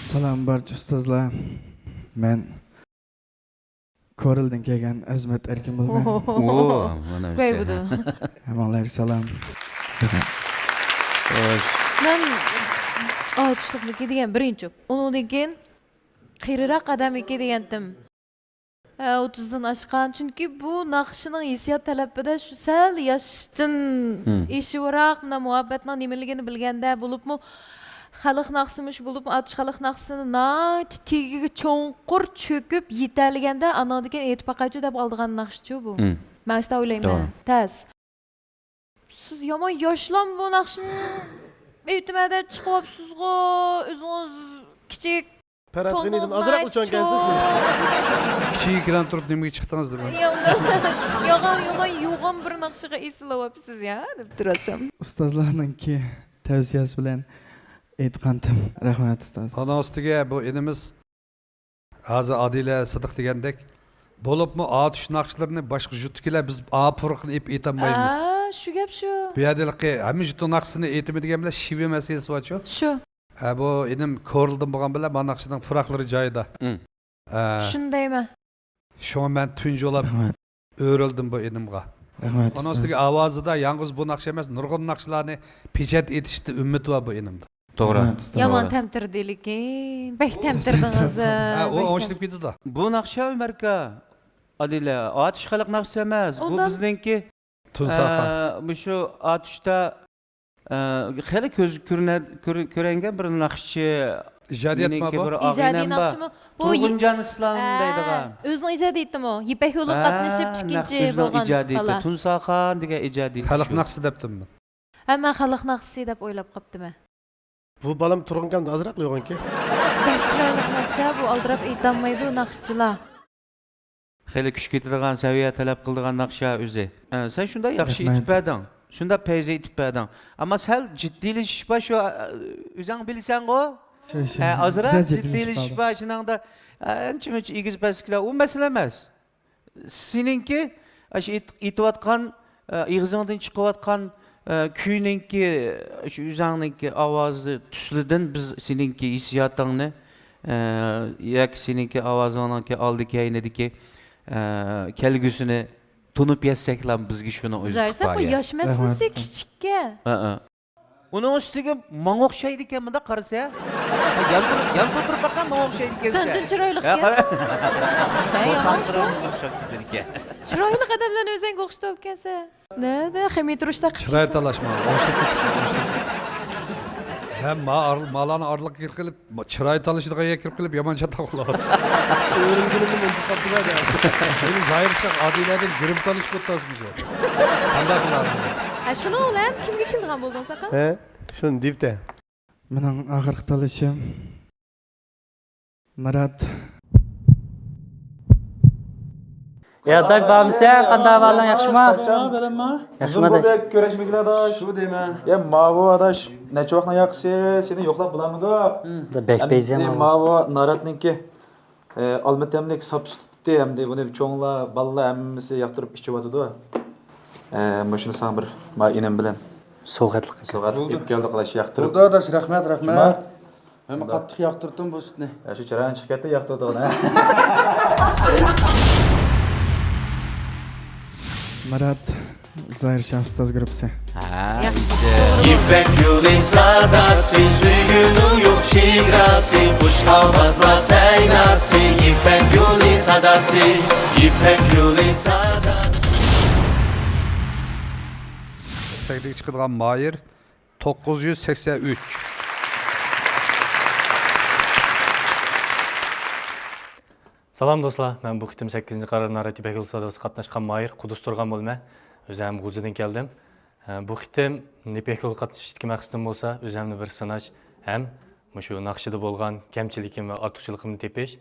سالام بارچە ئۇستازلار. مەن كورلدىن كەلگەن ئەزمەت ئەركىن بولىمەن. ئوھو. ئوھ، مانا كۆي شۇ. بۇدۇ. ھەممىڭلارغا سالام. خوش. مەن ئاتۇشلۇقنىكى دېگەن بىرىنچى. ئۇنىڭدىن كېيىن قېرىراق ئادەمنىكى دېگەنتىم. ھە، ئوتتۇزدىن ئاشقان. چۈنكى بۇ ناخشىنىڭ ھېسسىيات تەلىپىدە شۇ سەل ياشتىن مم. ئېشىۋراق، مۇنە مۇھەببەتنىڭ نېمىلىكىنى بىلگەندە، بولۇپمۇ خەلق ناخشىسى مۇشۇ بولۇپمۇ ئاتۇش خەلق ناخشىسىنى ناھايىتى تېگىگە چوڭقۇر چۆكۈپ يېتەلىگەندە، ئانىڭدىن كېيىن ئېيتىپ باقايچۇ دەپ ئالىدىغان ناخشىچۇ بۇ. مم. مەن شۇنداق ئويلايمەن. توغرا. تەس. سىز يامان ياشلام بۇ ناخشىنى ئېيتىمەن دەپ چىقىۋاپسىزغۇ، ئۆزىڭىز كىچىك. پەرھات غېنىدىن ئازراق ئۇچۇۋالغانسىز سىز. كىچىك ئېكران تۇرۇپ نېمىگە چىقتىڭىز دەپ. يا، يوغان، يوغان، يوغان بىر ناخشىغا ئېسىلىۋاپسىز يا، دەپ تۇراسەن. ئۇستازلارنىڭكى تەۋسىيەسى بىلەن ئېيتقانتىم. رەھمەت، ئۇستاز. ئۇنىڭ ئۈستىگە بۇ ئىنىمىز ھازىر ئادىلە سىدىق دېگەندەك، بولۇپمۇ ئاتۇش ناخشىلىرىنى باشقا يۇرتتىكىلەر بىز ئا پۇرىقىنى ئېلىپ ئېيتالمايمىز. ھە، شۇ گەپ شۇ. بۇ يەردە ھېلىقى ھەممە يۇرتنىڭ ناخشىسىنى ئېيتىمىز دېگەن بىلەن شىۋە مەسىلىسى بارچۇ. شۇ. ھە، بۇ ئىنىم كورلدىن بولغان بىلەن ما ناخشىنىڭ پۇراقلىرى جايىدا. مم. ھە. شۇنى دەيمەن. شۇڭا مەن تۇنجى بولاپ رەھمەت. ئۆرۈلدۈم بۇ ئىنىمغا. رەھمەت، ئۇنىڭ ئۈستىگە ئۇستاز. ئاۋازىدا يالغۇز بۇ ناخشا ئەمەس، نۇرغۇن ناخشىلارنى پېچەت ئېتىشتا ئۈمىدى بار بۇ ئىنىمدا. توغرا. رەھمەت، ئۇستاز. يامان توغرا. تەمتىردى لېكىن. بەك تەمتىردىڭىز. ھە، ئۇ بەك ئوڭشىلىپ كېتىدۇ. بۇ ناخشا ئەمەركا، ئادىلە، ئاتۇش خەلق ناخشىسى ئەمەس. بۇ ئۇنداق بىزنىڭكى، تۇنساخان. ئە، مۇشۇ ئاتۇشتا ئە، خېلى كۆز كۆرۈنە-، كۆر-، كۆرەڭگە بىر ناخشىچى، ئىجادىيەت مېنىڭكى بار بۇ. بىر ئىجادىي ئاغىنەم بار. ناخشىمۇ؟ بۇ تۇرغۇنجان ئىسلام ئە، دەيدىغان. ئۆزىنىڭ ئىجادىيىتىمۇ؟ يىپەك يولىغا ھە، قاتنىشىپ نەق ئىككىنچى ئۆزىنىڭ بولغان ئىجادىيىتى. بالا. تۇنساخان دېگەن ئىجادىيىتى خەلق شۇ. ناخشىسى دەپتىممۇ؟ ھە، مەن خەلق ناخشىسى دەپ ئويلاپ قاپتىمەن. بۇ بالام تۇرغۇنجان ئازراق يوغانكى. بەك چىرايلىق ناخشا بۇ، ئالدىراپ ئېيتالمايدۇ ناخشىچىلار. خېلى كۈچ كېتىدىغان سەۋىيە تەلەپ قىلىدىغان ناخشا ئۆزى. ئە، سەن شۇنداق ياخشى رەھمەت. ئېيتىپ بەردىڭ. شۇنداق پەيزى ئېيتىپ بەردىڭ. ئەمما سەل جىددىيلىشىش بار شۇ، ئە، ئۆزۈڭ بىلىسەنغۇ. شۇ، شۇ. ئە، ئازراق بىزدە جىددىيلىشىش جىددىيلىشىش بار. بار. شۇنىڭدا، ئە، ئانچە-مۇنچە ئېگىز-پەسلىكلەر ئۇ مەسىلە ئەمەس. سېنىڭكى، ئاشۇ ئېيت-، ئېيتىۋاتقان، ئە، ئېغىزىڭدىن چىقىۋاتقان، ئە، كۈينىڭكى، شۇ ئۆزۈڭنىڭكى ئاۋازى تۈسلىدىن بىز سېنىڭكى ھېسسىياتىڭنى، ئە، ياكى سېنىڭكى ئاۋازىڭنىڭكى ئالدى كەينىدىكى، ئە، كەلگۈسىنى تونۇپ يەتسەكلا بىزگە شۇنىڭ ئۆزى زاھىر ساپ كۇپايە. بۇ ياش مەسىلىسى رەھمەت. كىچىككەن. ھە، ھە. ئۇنىڭ ئۈستىگە ماڭا ئوخشايدىكەن، مۇنداق قارىسا. يان تۇر-، يان تۇرۇپ باققان ماڭا ئوخشايدىكەنسەن. سەندىن چىرايلىقكەن. ھە، قارا. سەن يالغان سۆز. چىرايلىق ئادەملەرنى ئۆزۈڭگە ئوخشىتىۋالىدىكەنسەن. نەدە خېمىي تۇرۇشتا قىپسەن. چىراي تالاشما، ئوڭشىلىپ كېتىسەن، ئوڭشىلىپ كېتىسەن. ھە، ما ئار-، مالارنى ئارىلىققا كىرىپ قېلىپ، ما-، چىراي تالىشىدىغان يەرگە كىرىپ قېلىپ يامان چاتاق بولۇۋاتىدۇ. ئۆرۈلگىنىمنى ئۇنتۇپ قاپتىمەن. ئەمدى زاھىر شاھ ئادىلەدىن گىرىم تالىشىپ ئولتۇرسىمىز. قانداق قىلارمىز؟ ھە، شۇنىڭ بىلەن كىمگە كېلىدىغان بولدۇڭ ساقا؟ ھە، شۇنى دېيىپتە. مېنىڭ ئاخىرقى تالىشىم. مۇرات. يا ئاداش، بارمىسەن؟ قانداق ئەھۋالىڭ، ياخشىما؟ ياخشىما ئاداش. ئۇزۇن بولدى كۆرۈشمىگىلى ئاداش. شۇ دەيمەن. يا ماۋۇ ئاداش، نەچچە ۋاقىتنىڭ ياقىسى سېنى يوقلاپ بولالمىدۇق. بەك ئەمدى بەيزەم ماۋۇ ناراتنىڭكى، ئە، ئالما تەملىك ساپ سۈتى، ئەمدى بۇنى چوڭلار، بالىلار ھەممىسى ياقتۇرۇپ ئىچىۋاتىدۇ. ئە، مۇشۇنى ساڭا بىر، ما ئىنىم بىلەن سوۋغاتلىق. سوۋغاتلىق ئېلىپ كەلدۇق، ئاداش، ياقتۇرۇپ. بولدى ئاداش، رەھمەت، رەھمەت. جۇما. مەنمۇ قاتتىق ياقتۇردۇم بۇ سۈتنى. يا، شۇ چىرايىڭ چىقىپ كەتتى، ياقتۇردۇڭ، ھە؟ مۇرات، زاھىر شاھ ئۇستاز گۇرۇپپىسى. ھە، ياخشى. يىپەك يولى ساداسى، سۆيگۈنىڭ يوق چېگراسى، خۇش ئاۋازلار سەيناسى، يىپەك يولى ساداسى، يىپەك يولى ساداسى. سەھنىگە چىقىدىغان ماھىر. توققۇز يۈز سەكسەن ئۈچ. سالام دوستلار، مەن بۇ قېتىم سەككىزىنچى قارار نارات يىپەك يولى ساداسىغا قاتناشقان ماھىر قۇدۇس تۇرغان بولىمەن. ئۆزۈم غۇلجىدىن كەلدىم. بۇ قېتىم يىپەك يولىغا قاتنىشىشتىكى مەقسىتىم بولسا ئۆزۈمنى بىر سىناش ھەم مۇشۇ ناخشىدا بولغان كەمچىلىكىم ۋە ئارتۇقچىلىقىمنى تېپىش.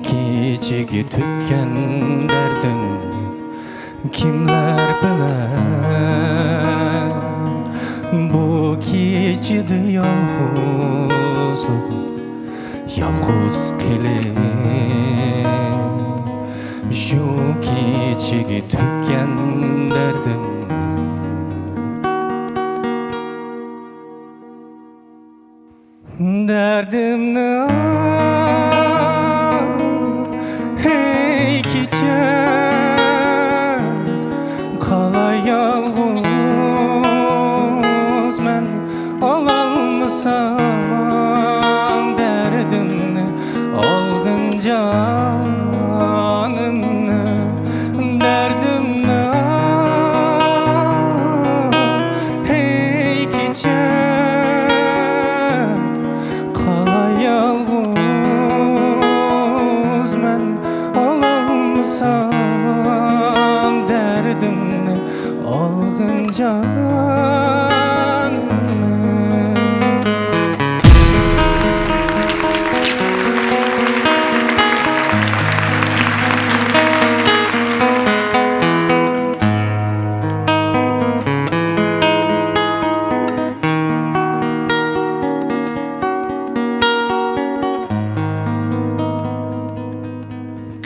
كېچىگە تۆككەن دەردىمنى كىملەر بىلەر؟ بۇ كېچىدە يالغۇزلۇقۇم، يالغۇز قېلىپ، شۇ كېچىگە تۆككەن دەردىمنى. دەردىمنى ئاڭ، ھەي كېچە، قالاي يالغۇز مەن، ئالالمىسام دەردىمنى، ئالغىن جانىمنى، دەردىمنى ئاڭ، ھەي كېچە، قالاي يالغۇز مەن، ئالالمىسام دەردىمنى، ئالغىن جانىمنى.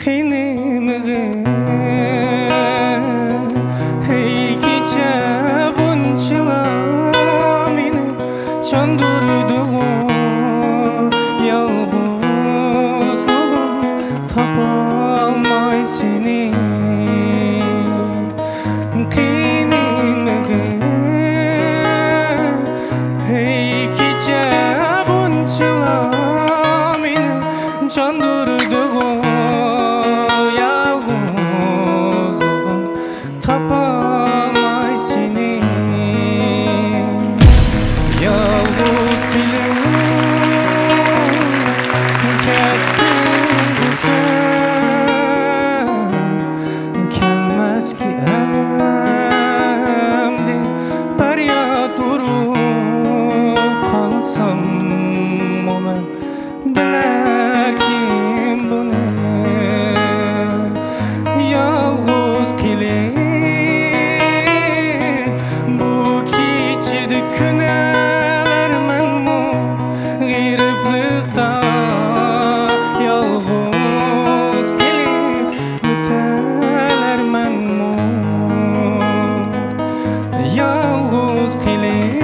قېنىمغا، ھەي كېچە، بۇنچىلا مېنى چاندۇردىغۇ، يالغۇزلۇقۇم، تاپالماي سېنى. قېنىمغا، ھەي كېچە، بۇنچىلا مېنى چاندۇردىغۇ، يالغۇزلۇقۇم، تاپالماي سېنى. يالغۇز قېلىپ كەتتىڭغۇ سەن، كەلمەسكى ئەمدى پەرياد ئۇرۇپ قالساممۇ مەن، بىلەركىم بۇنى. يالغۇز قېلىپ بۇ كېچىدە كۈنەلەرمەنمۇ غېرىبلىقتا، يالغۇز قېلىپ ئۆتەلەرمەنمۇ؟ يالغۇز قېلىپ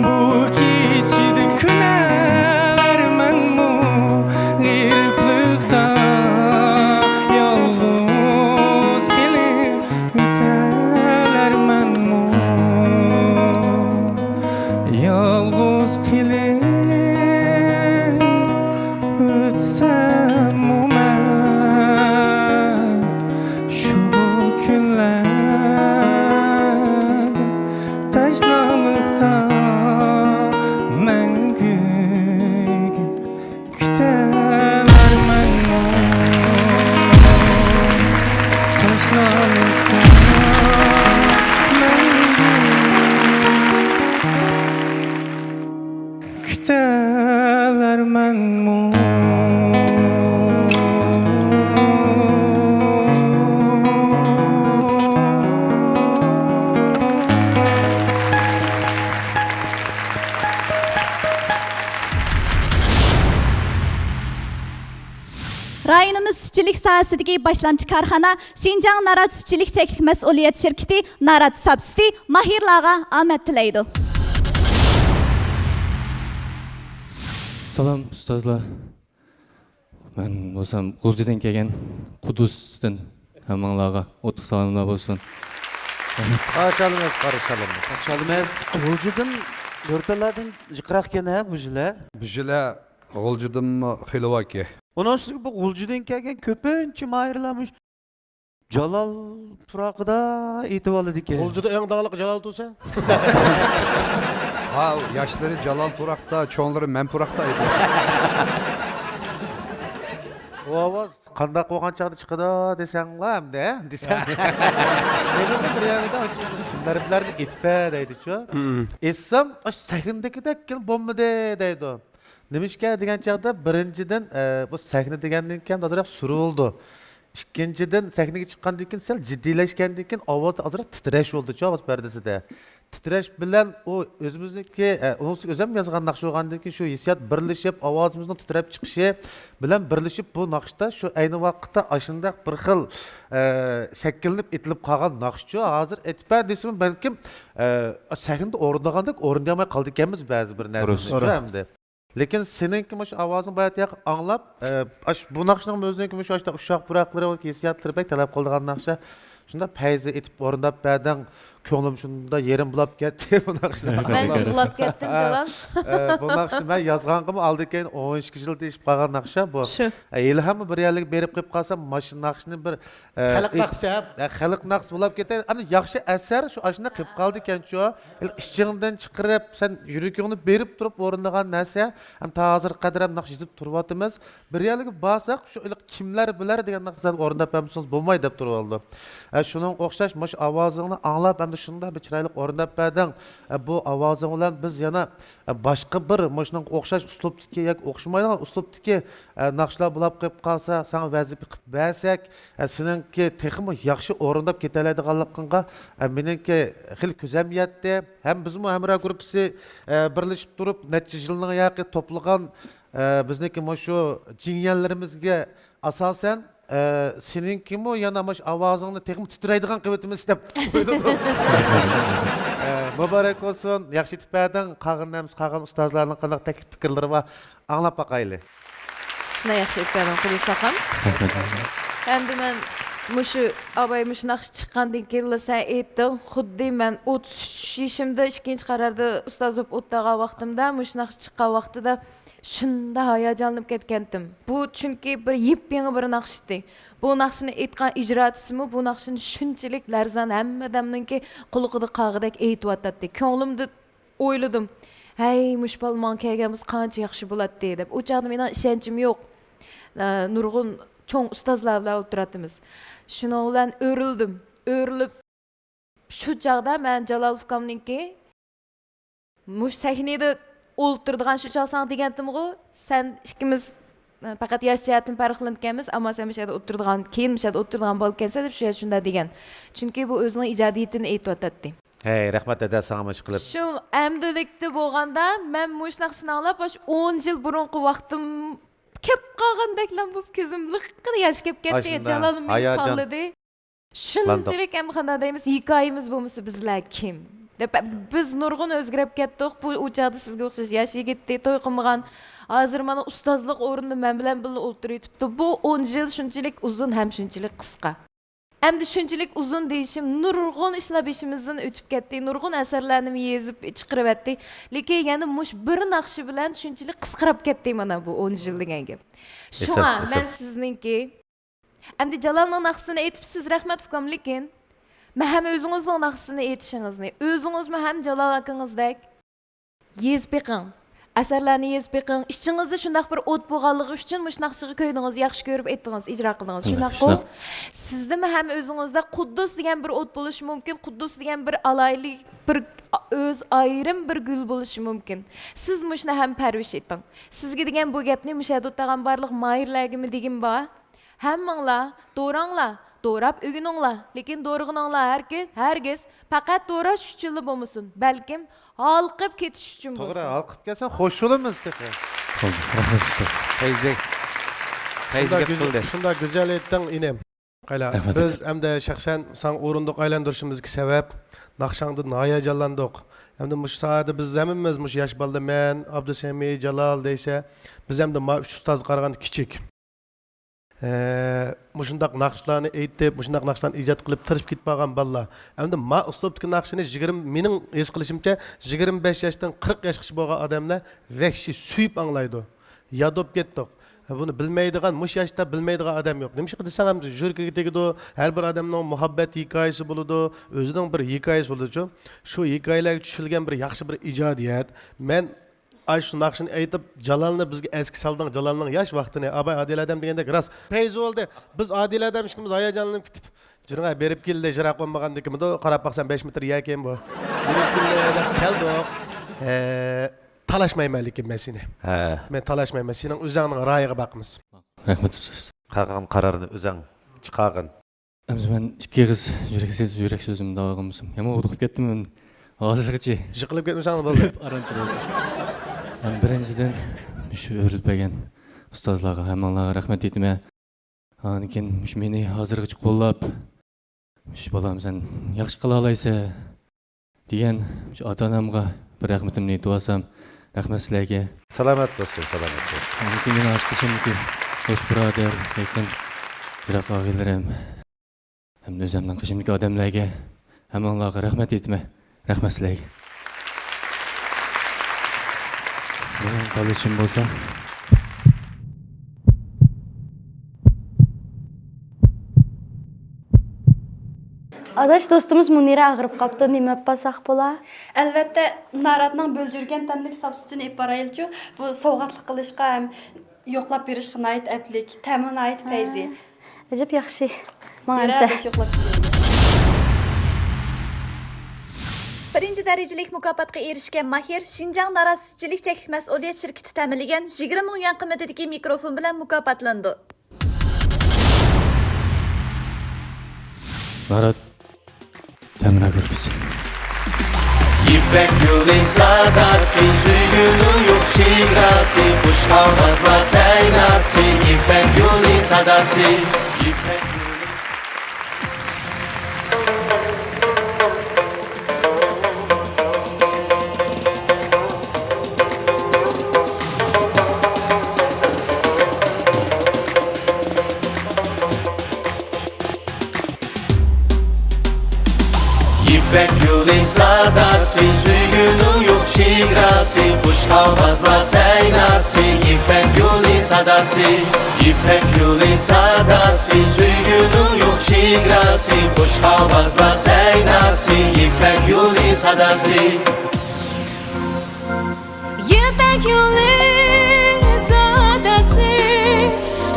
بۇ كېچىدە كۈنەلەرمەنمۇ غېرىبلىقتا؟ يالغۇز قېلىپ ئۆتەلەرمەنمۇ؟ يالغۇز قېلىپ ئۆتسەممۇ مەن شۇ كۈنلەردە تەشنالىقتا مەڭگۈگە كۈتەلەرمەنمۇ؟ تەشنالىقتا مەڭگۈ كۈتەلەرمەنمۇ؟ رايونىمىز سۈتچىلىك ساھەسىدىكى باشلامچى كارخانا شىنجاڭ نارات سۈتچىلىك چەكلىك مەسئۇلىيەت شىركىتى نارات ساپ سۈتى ماھىرلارغا ئامەت تىلەيدۇ. سالام ئۇستازلار. مەن بولسام غۇلجىدىن كەلگەن قۇدۇستىن، ھەممىڭلارغا ئوتلۇق سالاملار بولسۇن. قارشى ئالىمىز، قارشى ئالىمىز. قارشى ئالىمىز. غۇلجىدىن، بۆرتالاردىن جىقراق ئىكەن ھە بۇ ژىلە؟ بۇ ژىلە غۇلجىدىنمۇ خېلى باركى. ئۇنىڭ ئۈستىگە بۇ غۇلجىدىن كەلگەن كۆپىنچە ماھىرلار مۇشۇ جالال تۇراقىدا ئېيتىۋالىدىكەن. غۇلجىدا ئەڭ داڭلىق جالال تۇرسا؟ ھا، ياشلىرى جالال تۇراقتا، چوڭلىرى مەن پۇراقتا ئېيتىۋالىدۇ. بۇ ئاۋاز قانداق بولغان چاغدا چىقىدۇ دېسەڭلار ئەمدى، دېسەڭ. مېنىڭمۇ بىر يەردە ئانچە كىملەر بىلەرنى ئېيتىپ بەر دەيدىچۇ. مم. ئېيتسام، ئاشۇ سەھنىدىكىدەك بولمىدى دەيدۇ. نېمىشقا دېگەن چاغدا، بىرىنچىدىن، ئە، بۇ سەھنە دېگەندىن كېيىن ئازراق سۈرۈۋالىدۇ. ئىككىنچىدىن، سەھنىگە چىققاندىن كېيىن سەل جىددىيلەشكەندىن كېيىن ئاۋازدا ئازراق تىترەش بولىدۇچۇ، ئاۋاز پەردىسىدە. تىترەش بىلەن ئۇ ئۆزىمىزنىڭكى، ئە، ئۇنىڭ ئۈستىگە ئۆزۈم يازغان ناخشا بولغاندىن كېيىن شۇ ھېسسىيات بىرلىشىپ، ئاۋازىمىزنىڭ تىترەپ چىقىشى بىلەن بىرلىشىپ، بۇ ناخشىدا شۇ ئەينى ۋاقىتتا ئاشۇنداق بىر خىل، ئە، شەكىللىنىپ ئېيتىلىپ قالغان ناخشىچۇ. ھازىر ئېيتىپ بەر دېسىمۇ، بەلكىم، ئە، سەھنىدە ئورۇندىغاندەك ئورۇندىيالماي قالىدىكەنمىز بەزى بىر نەرسىنى دۇرۇس. شۇ ئەمدى. لېكىن سېنىڭكى مۇشۇ ئاۋازىڭ باياتىياق ئاڭلاپ، ئە، ئاش-، بۇ ناخشىنىڭ ئۆزىنىڭكى مۇشۇ ئاشتا ئۇششاق پۇراقلىرى، ھېسسىياتلىرى بەك تەلەپ قىلىدىغان ناخشا. شۇنداق پەيزى ئېتىپ ئورۇنداپ بەردىڭ، كۆڭلۈم شۇنداق يېرىم بولاپ كەتتى بۇ ناخشىنى. مەن يىغلاپ كەتتىم، ئە، جالال. ئە، بۇ ناخشىنى مەن يازغانغىمۇ ئالدى كېيىن ئون ئىككى يىل دېيىشىپ قالغان ناخشا بۇ. شۇ. ئە، ھېلىھەممە بىر يەرلىككە بېرىپ قېلىپ قالسام، ماشۇ ناخشىنى بىر، ئە، خەلق ئېيت-، ناخشىسى. ئە، خەلق ناخشىسى بولاپ كېتەر. ئەمدى ياخشى ئەسەر شۇ ئاشۇنداق قېلىپ قالدىكەنچۇ. ھېلى ئىچىڭدىن چىقىرىپ، سەن يۈرىكىڭنى بېرىپ تۇرۇپ ئورۇندىغان نەرسە، ھەم تا ھازىرغا قەدەر ھەم ناخشا يېزىپ تۇرۇۋاتىمىز. بىر يەرلىككە بارساق، شۇ ھېلىقى كىملەر بىلەر دېگەن ناخشىسىنى ئورۇنداپ بەرمىسىڭىز بولماي دەپ تۇرۇۋالىدۇ. ھە، شۇنىڭغا ئوخشاش مۇشۇ ئاۋازىڭنى ئاڭلاپ، ھەمدە شۇنداق بىر چىرايلىق ئورۇنداپ بەردىڭ. ھە، بۇ ئاۋازىڭ بىلەن بىز يەنە، ھە، باشقا بىر مۇشۇنىڭغا ئوخشاش ئۇسلۇبتىكى ياكى ئوخشىمايدىغان ئۇسلۇبتىكى، ھە، ناخشىلار بولاپ قېلىپ قالسا، ساڭا ۋەزىپە قىلىپ بەرسەك، ئە، سېنىڭكى تېخىمۇ ياخشى ئورۇنداپ كېتەلەيدىغانلىقىڭغا، ئە، مېنىڭكى خېلى كۆزەم يەتتى. ھەم بىزمۇ ھەمراھ گۇرۇپپىسى، ئە، بىرلىشىپ تۇرۇپ، نەچچە يىلنىڭ ياقى توپلىغان، ئە، بىزنىڭكى مۇشۇ جىڭيەنلىرىمىزگە ئاساسەن، ئە، سېنىڭكىمۇ يەنە مۇشۇ ئاۋازىڭنى تېخىمۇ تىترەيدىغان قىلىۋېتىمىز دەپ ئويلىدۇق. ئە، مۇبارەك بولسۇن، ياخشى ئېيتىپ بەردىڭ. قالغان نەمس-، قالغان ئۇستازلارنىڭ قانداق تەكلىپ پىكىرلىرى بار؟ ئاڭلاپ باقايلى. شۇنداق ياخشى ئېيتىپ بەردىڭ، قۇدۇس ئاكام. ئەمدى مەن مۇشۇ ئاباي مۇشۇ ناخشا چىققاندىن كېيىنلا سەن ئېيتتىڭ، خۇددى مەن ئوتتۇز ئۈچ يېشىمدا ئىككىنچى قاراردا ئۇستاز بولۇپ ئولتۇرغان ۋاقتىمدا، مۇشۇ ناخشا چىققان ۋاقتىدا شۇنداق ھاياجانلىنىپ كەتكەنتىم. بۇ چۈنكى بىر يېپيېڭى بىر ناخشا ئىدى. بۇ ناخشىنى ئېيتقان ئىجراچىسىمۇ بۇ ناخشىنى شۇنچىلىك لەرزان ھەممە ئادەمنىڭكى قۇلىقىدا قالغۇدەك ئېيتىۋاتاتتى. كۆڭلۈمدە ئويلىدىم، ھەي، مۇشۇ بالا ماڭا كەلگەن بولسا قانچە ياخشى بولاتتى دەپ. ئۇ چاغدا مېنىڭ ئىشەنچىم يوق. ئە، نۇرغۇن چوڭ ئۇستازلار بىلەن ئولتۇراتتىمىز. شۇنىڭ بىلەن ئۆرۈلدۈم. ئۆرۈلۈپ، شۇ چاغدا مەن جالال ئۇكامنىڭكى مۇشۇ سەھنىدە ئولتۇرىدىغان، شۇ چاغ ساڭا دېگەنتىمغۇ، سەن ئىككىمىز، ئە، پەقەت ياش جەھەتتىن پەرقلىنىدىكەنمىز، ئەمما سەن مۇشۇ يەردە ئولتۇرىدىغان، كېيىن مۇشۇ يەردە ئولتۇرىدىغان بالىكەنسەن دەپ شۇ يەردە شۇنداق دېگەن. چۈنكى بۇ ئۆزىنىڭ ئىجادىيىتىنى ئېيتىۋاتاتتى. ھەي، رەھمەت دەدە، ساڭا مۇشۇ قىلىپ. شۇ ئەمدىلىكتە بولغاندا، مەن مۇشۇ ناخشىنى ئاڭلاپ، ئاشۇ ئون يىل بۇرۇنقى ۋاقتىم كەپ قالغاندەكلا بولۇپ، كۆزۈم لىققىدە ياش كەپ كەتتى. ئاشۇنداق جالالىم مېنى ھاياجان تاللىدى. شۇنچىلىك ئەمدى قانداق دەيمىز، ھېكايىمىز بولمىسا بىزلەر كىم؟ دەپ، بىز نۇرغۇن ئۆزگىرىپ كەتتۇق. بۇ، ئۇ چاغدا سىزگە ئوخشاش ياش يىگىتتى، توي قىلمىغان. ھازىر مانا ئۇستازلىق ئورنىدا مەن بىلەن بىللە ئولتۇرۇۋېتىپتۇ. بۇ ئون يىل شۇنچىلىك ئۇزۇن ھەم شۇنچىلىك قىسقا. ئەمدى شۇنچىلىك ئۇزۇن دېيىشىم، نۇرغۇن ئىشلار بېشىمىزدىن ئۆتۈپ كەتتى، نۇرغۇن ئەسەرلەرنىمۇ يېزىپ چىقىرىۋەتتى. لېكىن يەنە مۇشۇ بىر ناخشا بىلەن شۇنچىلىك قىسقىراپ كەتتى مانا بۇ ئون يىل دېگەن گەپ. شۇڭا مەن سىزنىڭكى، ئەمدى جالالنىڭ ناخشىسىنى ئېيتىپسىز، رەھمەت ئۇكام، لېكىن مەن ھەم ئۆزىڭىزنىڭ ناخشىسىنى ئېيتىشىڭىزنى، ئۆزىڭىزمۇ ھەم جالال ئاكىڭىزدەك يېزىپ بېقىڭ. ئەسەرلەرنى يېزىپ بېقىڭ. ئىچىڭىزدە شۇنداق بىر ئوت بولغانلىقى ئۈچۈن مۇشۇ ناخشىغا كۆيدىڭىز، ياخشى كۆرۈپ ئېيتتىڭىز، ئىجرا قىلدىڭىز. شۇنداققۇ؟ شۇنداق. سىزدىمۇ ھەم ئۆزىڭىزدە قۇددۇس دېگەن بىر ئوت بولۇشى مۇمكىن، قۇددۇس دېگەن بىر ئالاھىدىلىك، بىر ئۆز ئايرىم بىر گۈل بولۇشى مۇمكىن. سىز مۇشۇنى ھەم پەرۋىش ئېتىڭ. سىزگە دېگەن بۇ گەپنى مۇشۇ يەردە ئولتۇرغان بارلىق ماھىرلەرگىمۇ دېگۈم بار. ھەممىڭلار، دوراڭلار، دوراپ ئۆگىنىڭلار، لېكىن دورىغىنىڭلار ھەرگىز، ھەرگىز پەقەت دوراش ئۈچۈنلا بولمىسۇن، بەلكىم ھالقىپ كېتىش ئۈچۈن بولسۇن. توغرا، ھالقىپ كەتسەڭ خوش بولىمىز تېخى. پەيزى، پەيزى گەپ قىلدى. شۇنداق گۈزەل ئېيتتىڭ، ئىنىم. قايلا، رەھمەت بىز ئاكا. ئەمدى شەخسەن ساڭا ئورۇندۇق ئايلاندۇرۇشىمىزدىكى سەۋەب، ناخشاڭدىن ھاياجانلاندۇق. ئەمدى مۇشۇ ساھەدە بىز ھەممىمىز، مۇشۇ ياش بالىلار، مەن، ئابدۇسەمى، جالال دەيسە، بىز ئەمدى ما ئۈچ ئۇستازغا قارىغاندا كىچىك. ئە، مۇشۇنداق ناخشىلارنى ئېيتىپ، مۇشۇنداق ناخشىلارنى ئىجاد قىلىپ تىرىشىپ كېتىپ قالغان بالىلار. ئەمدى ما ئۇسلۇبتىكى ناخشىنى يىگىرمە، مېنىڭ ھېس قىلىشىمچە، يىگىرمە بەش ياشتىن قىرىق ياشقىچە بولغان ئادەملەر ۋەھشىي سۆيۈپ ئاڭلايدۇ. ياد بولۇپ كەتتۇق. بۇنى بىلمەيدىغان، مۇشۇ ياشتا بىلمەيدىغان ئادەم يوق. نېمىشقا دېسەڭ، ھەم يۈرىكىگە تېگىدۇ. ھەر بىر ئادەمنىڭ مۇھەببەت ھېكايىسى بولىدۇ، ئۆزىنىڭ بىر ھېكايىسى بولىدۇچۇ. شۇ ھېكايىلەرگە چۈشۈرۈلگەن بىر ياخشى بىر ئىجادىيەت. مەن ئاشۇ ناخشىنى ئېيتىپ، جالالنى بىزگە ئەسكە سالدىڭ، جالالنىڭ ياش ۋاقتىنى. ئاباي ئادىل ئادەم دېگەندەك راست. پەيزى بولدى. بىز ئادىل ئادەم ئىككىمىز ھاياجانلىنىپ كېتىپ، جۈرۈڭە بېرىپ كېلىلى، يىراق بولمىغاندىكىنمىدۇ، قاراپ باقسام بەش مېتىر يەركەن بۇ. بېرىپ كېلىلى دەپ كەلدۇق. ھە، تالاشمايمەن، لېكىن مەن سېنى. ھە. مەن تالاشمايمەن، سېنىڭ ئۆزۈڭنىڭ رايىغا باقىمىز. رەھمەت، ئۇستاز. قىلغان قارارنى ئۆزۈڭ چىقارغىن. ئەمدى مەن ئىككى ئېغىز يۈرەك سۆز، يۈرەك سۆزۈمنى داۋام قىلمىسام، يامان ھودۇقۇپ كەتتىم مەن ھازىرغىچە. يىقىلىپ كەتمىسەڭ بولدى. ئاران تۇرۇپ. ھەم بىرىنچىدىن، مۇشۇ ئۆرۈلۈپ بەرگەن ئۇستازلارغا، ھەممىڭلارغا رەھمەت ئېيتىمەن. ئاندىن كېيىن مۇشۇ مېنى ھازىرغىچە قوللاپ، مۇشۇ بالام سەن ياخشى قىلالايسەن دېگەن شۇ ئاتا-ئانامغا بىر رەھمىتىمنى ئېيتىۋالسام، رەھمەت سىلەرگە. سالامەت بولسۇن، سالامەت بولسۇن. ئاندىن كېيىن مېنىڭ قېشىمدىكى دوست بۇرادەر، يېقىن، يىراق ئاغىنىلىرىم، ھەمدە ئۆزۈمنىڭ قېشىمدىكى ئادەملەرگە، ھەممىڭلارغا رەھمەت ئېيتىمەن. رەھمەت سىلەرگە. مېنىڭ تاللىشىم بولسا، ئاداش، دوستىمىز مۇنىرە ئاغرىپ قاپتۇ، نېمە ئېلىپ بارساق بولا؟ ئەلۋەتتە، ناراتنىڭ بۆلجۈرگەن تەملىك ساپ سۈتىنى ئېلىپ بارايلىچۇ. بۇ سوۋغاتلىق قىلىشقا ھەم يوقلاپ بېرىشقا ناھايىتى ئەپلىك، تەمى ناھايىتى پەيزى. ھە. ئەجەب ياخشى. ماڭا بىرەر ئەمسە. ئاداش يوقلاپ كېلىدۇ. بىرىنچى دەرىجىلىك مۇكاپاتقا ئېرىشكەن ماھىر شىنجاڭ نارات سۈتچىلىك چەكلىك مەسئۇلىيەت شىركىتى تەمىنلىگەن يىگىرمە مىڭ يۈەن قىممىتىدىكى مىكروفون بىلەن مۇكاپاتلىنىدۇ. نارات تەمرە گۇرۇپپىسى. يىپەك يولى ساداسى، سۆيگۈنىڭ يوق چېگراسى، خۇش ئاۋازلار سەيناسى، يىپەك يولى ساداسى، يىپەك يولى. يىپەك يولى ساداسى، سۆيگۈنىڭ يوق چېگراسى، خۇش ئاۋازلار سەيناسى، يىپەك يولى ساداسى، يىپەك يولى ساداسى، سۆيگۈنىڭ يوق چېگراسى، خۇش ئاۋازلار سەيناسى، يىپەك يولى ساداسى. يىپەك يولى ساداسى،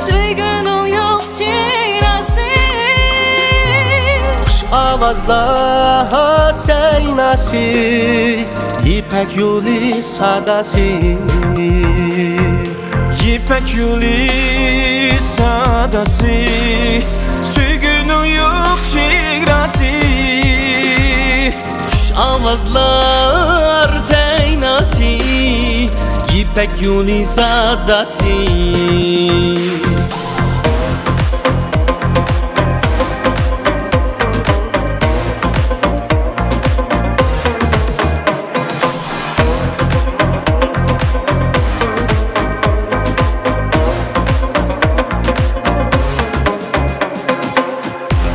سۆيگۈنىڭ يوق چېگراسى. خۇش ئاۋازلار سەيناسى، يىپەك يولى ساداسى. يىپەك يولى ساداسى، سۆيگۈنىڭ يوق چېگراسى. خۇش ئاۋازلار سەيناسى، يىپەك يولى ساداسى.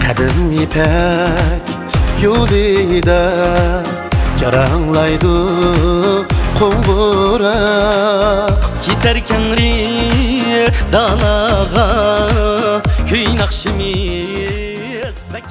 قەدىم يىپەك يولىدا جاراڭلايدۇ قوڭغۇراق. كېتەر كەڭرى دالاغا كۈي ناخشىمىز بەك